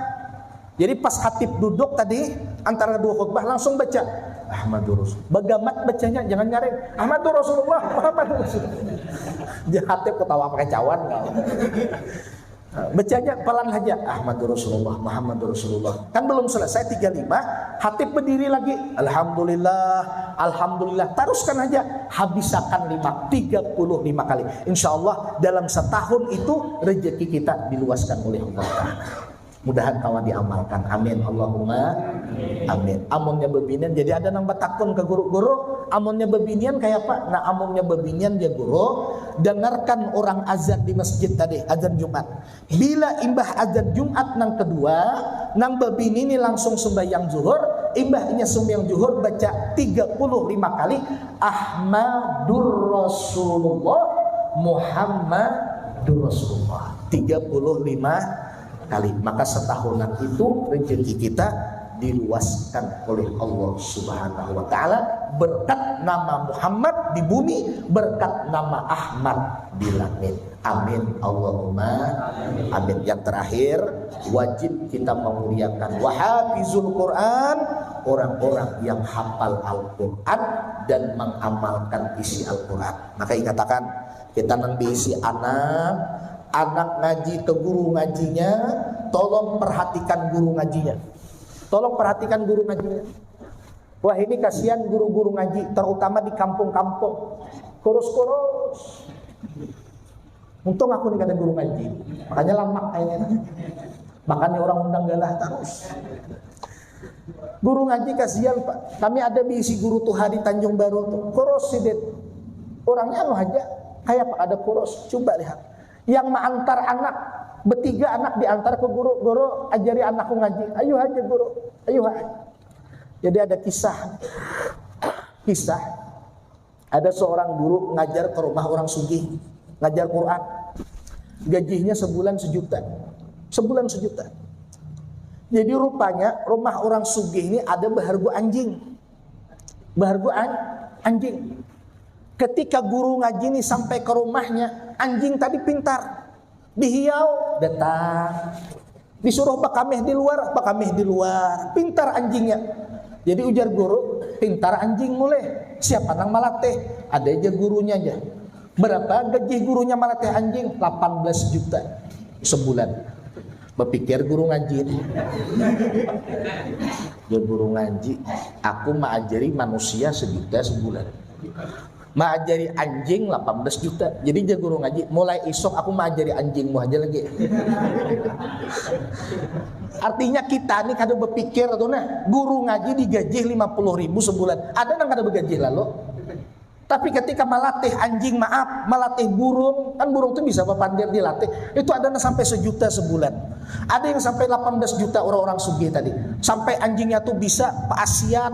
Jadi pas khatib duduk tadi, antara dua khutbah, langsung baca Ahmadur Rasul. Bagamat bacanya, jangan nyaring. Ahmadur Rasulullah, Muhammadur Rasulullah. Dia khatib ketawa pakai cawan kau. Bacanya pelan saja, Ahmadur Rasulullah, Muhammadur Rasulullah. Kan belum selesai tiga lima, khatib berdiri lagi, Alhamdulillah, Alhamdulillah. Teruskan aja, habisakan lima, tiga puluh lima kali. Insya Allah dalam setahun itu rezeki kita diluaskan oleh Allah Ta'ala. Mudahan kawa diamalkan. Amin. Allahumma amin. Amunnya bebinian, jadi ada nang batakun ke guru, "Guru, amunnya bebinian kayak apa?" Nah, amunnya bebinian ya guru, dengarkan orang azan di masjid tadi, azan Jumat. Bila imbah azan Jumat nang kedua, nang bebini ni langsung sembahyang zuhur, imbahnya sembahyang zuhur baca tiga puluh lima kali Ahmadur Rasulullah, Muhammadur Rasulullah. Tiga puluh lima kali. Maka setahunan itu rezeki kita diluaskan oleh Allah Subhanahu wa Ta'ala, berkat nama Muhammad di bumi, berkat nama Ahmad di langit. Amin, Allahumma amin. Yang terakhir, wajib kita memuliakan wahafizul Quran, orang-orang yang hafal Al-Quran dan mengamalkan isi Al-Quran. Maka ikatakan, kita nang diisi anak, anak ngaji ke guru ngajinya, tolong perhatikan guru ngajinya. Tolong perhatikan guru ngajinya. Wah, ini kasihan guru-guru ngaji, terutama di kampung-kampung. Kurus-kurus. Untung aku ni kada guru ngaji. Makanya lamak kayaknya. Makanya orang undang galah terus. Guru ngaji kasihan, Pak. Kami ada bisi guru tuha di Tanjung Baru tu. Kurus sidin. Orangnya anu haja. Kayak apa ada kurus. Coba lihat. Yang maantar anak, betiga anak diantar ke guru, "Guru, ajari anakku ngaji." "Ayu haja, Guru. Ayu haja." Jadi ada kisah. Kisah. Ada seorang guru ngajar ke rumah orang sugih, ngajar Quran. Gajinya sebulan sejuta. Sebulan sejuta. Jadi rupanya rumah orang sugih ini ada beharga anjing. Beharga an-, anjing. Ketika guru ngaji ini sampai ke rumahnya, anjing tadi pintar. Dihiau, datang. Disuruh bakamih di luar, bakamih di luar. Pintar anjingnya. Jadi ujar guru, "Pintar anjing mulai. Siapa nang malatih?" Ada aja gurunya aja. "Berapa gaji gurunya malatih anjing?" "Lapan belas juta sebulan." Berpikir guru ngaji ini. Ya guru ngaji, aku maajari manusia sejuta sebulan. Maajari anjing lapan belas juta. Jadi jar guru ngaji, "Mulai isuk aku maajari anjingmu aja lagi." Artinya kita ni kada berpikir tuh nah, guru ngaji digaji lima puluh ribu sebulan. Ada nang kada bergaji lalu. Tapi ketika malatih anjing, maaf, malatih burung, kan burung tuh bisa bapandir dilatih. Itu ada nang sampai sejuta sebulan. Ada yang sampai lapan belas juta orang-orang sugih tadi. Sampai anjingnya tuh bisa paasian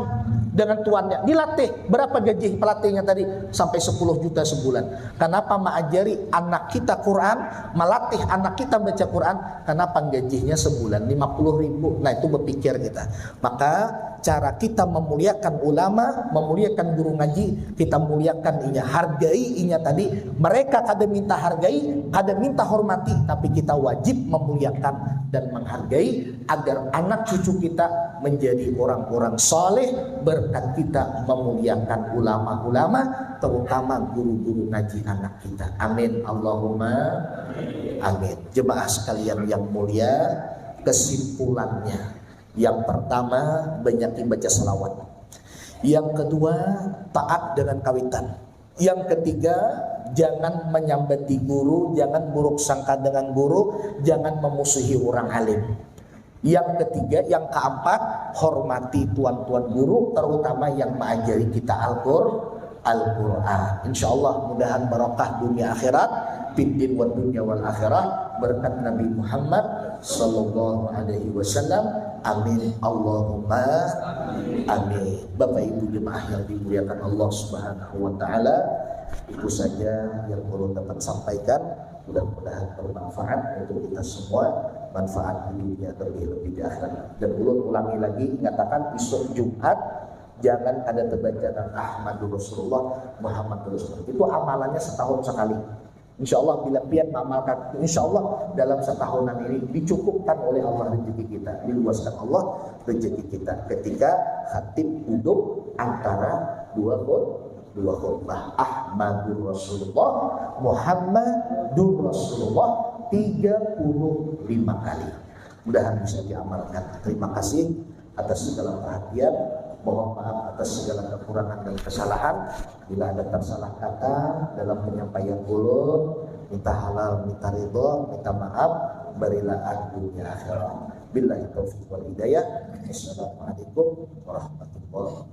dengan tuannya. Dilatih. Berapa gaji pelatihnya tadi? Sampai sepuluh juta sebulan. Kenapa maajari anak kita Quran, malatih anak kita baca Quran? Kenapa gajinya sebulan lima puluh ribu? Nah, itu berpikir kita. Maka cara kita memuliakan ulama, memuliakan guru ngaji, kita muliakan inya, hargai inya tadi. Mereka kada minta hargai, kada minta hormati, tapi kita wajib memuliakan dan menghargai agar anak cucu kita menjadi orang-orang saleh berkat kita memuliakan ulama-ulama, terutama guru-guru ngaji anak kita. Amin, Allahumma amin. Jemaah sekalian yang mulia, kesimpulannya, yang pertama, banyaki baca salawat. Yang kedua, taat dengan kawitan. Yang ketiga, jangan menyambati guru, jangan buruk sangka dengan guru, jangan memusuhi orang alim. Yang ketiga, yang keempat, hormati tuan-tuan guru, terutama yang mengajari kita Al-Qur-, Al-Quran. Insya Allah, mudahan barokah dunia akhirat, fid din wa dunia wal akhirah, berkat Nabi Muhammad sallallahu alaihi wasallam. Amin, Allahumma amin. Bapak Ibu jemaah yang dimuliakan Allah Subhanahu wa Ta'ala, itu saja yang ulun dapat sampaikan. Mudah-mudahan bermanfaat untuk kita semua, manfaat di dunia, terlebih-lebih di akhirat. Dan ulun ulangi lagi, ingatakan, isuk Jumat jangan kada terbaca nang Ahmadur Rasulullah, Muhammadur Rasulullah. Itu amalannya setahun sekali. Insya Allah, bila pian mengamalkan, insya Allah dalam setahunan ini dicukupkan oleh Allah rezeki kita, diluaskan Allah rezeki kita ketika khatib duduk antara dua khut-, dua khutbah. Ahmadur Rasulullah, Muhammadur Rasulullah, tiga puluh lima kali. Mudahan bisa diamalkan. Terima kasih atas segala perhatian. Mohon maaf atas segala kekurangan dan kesalahan. Bila ada tersalah kata dalam penyampaian ulun, minta halal, minta ridho, minta maaf, barilah dunia akhirat. Billahi taufiq wal hidayah. Assalamualaikum warahmatullahi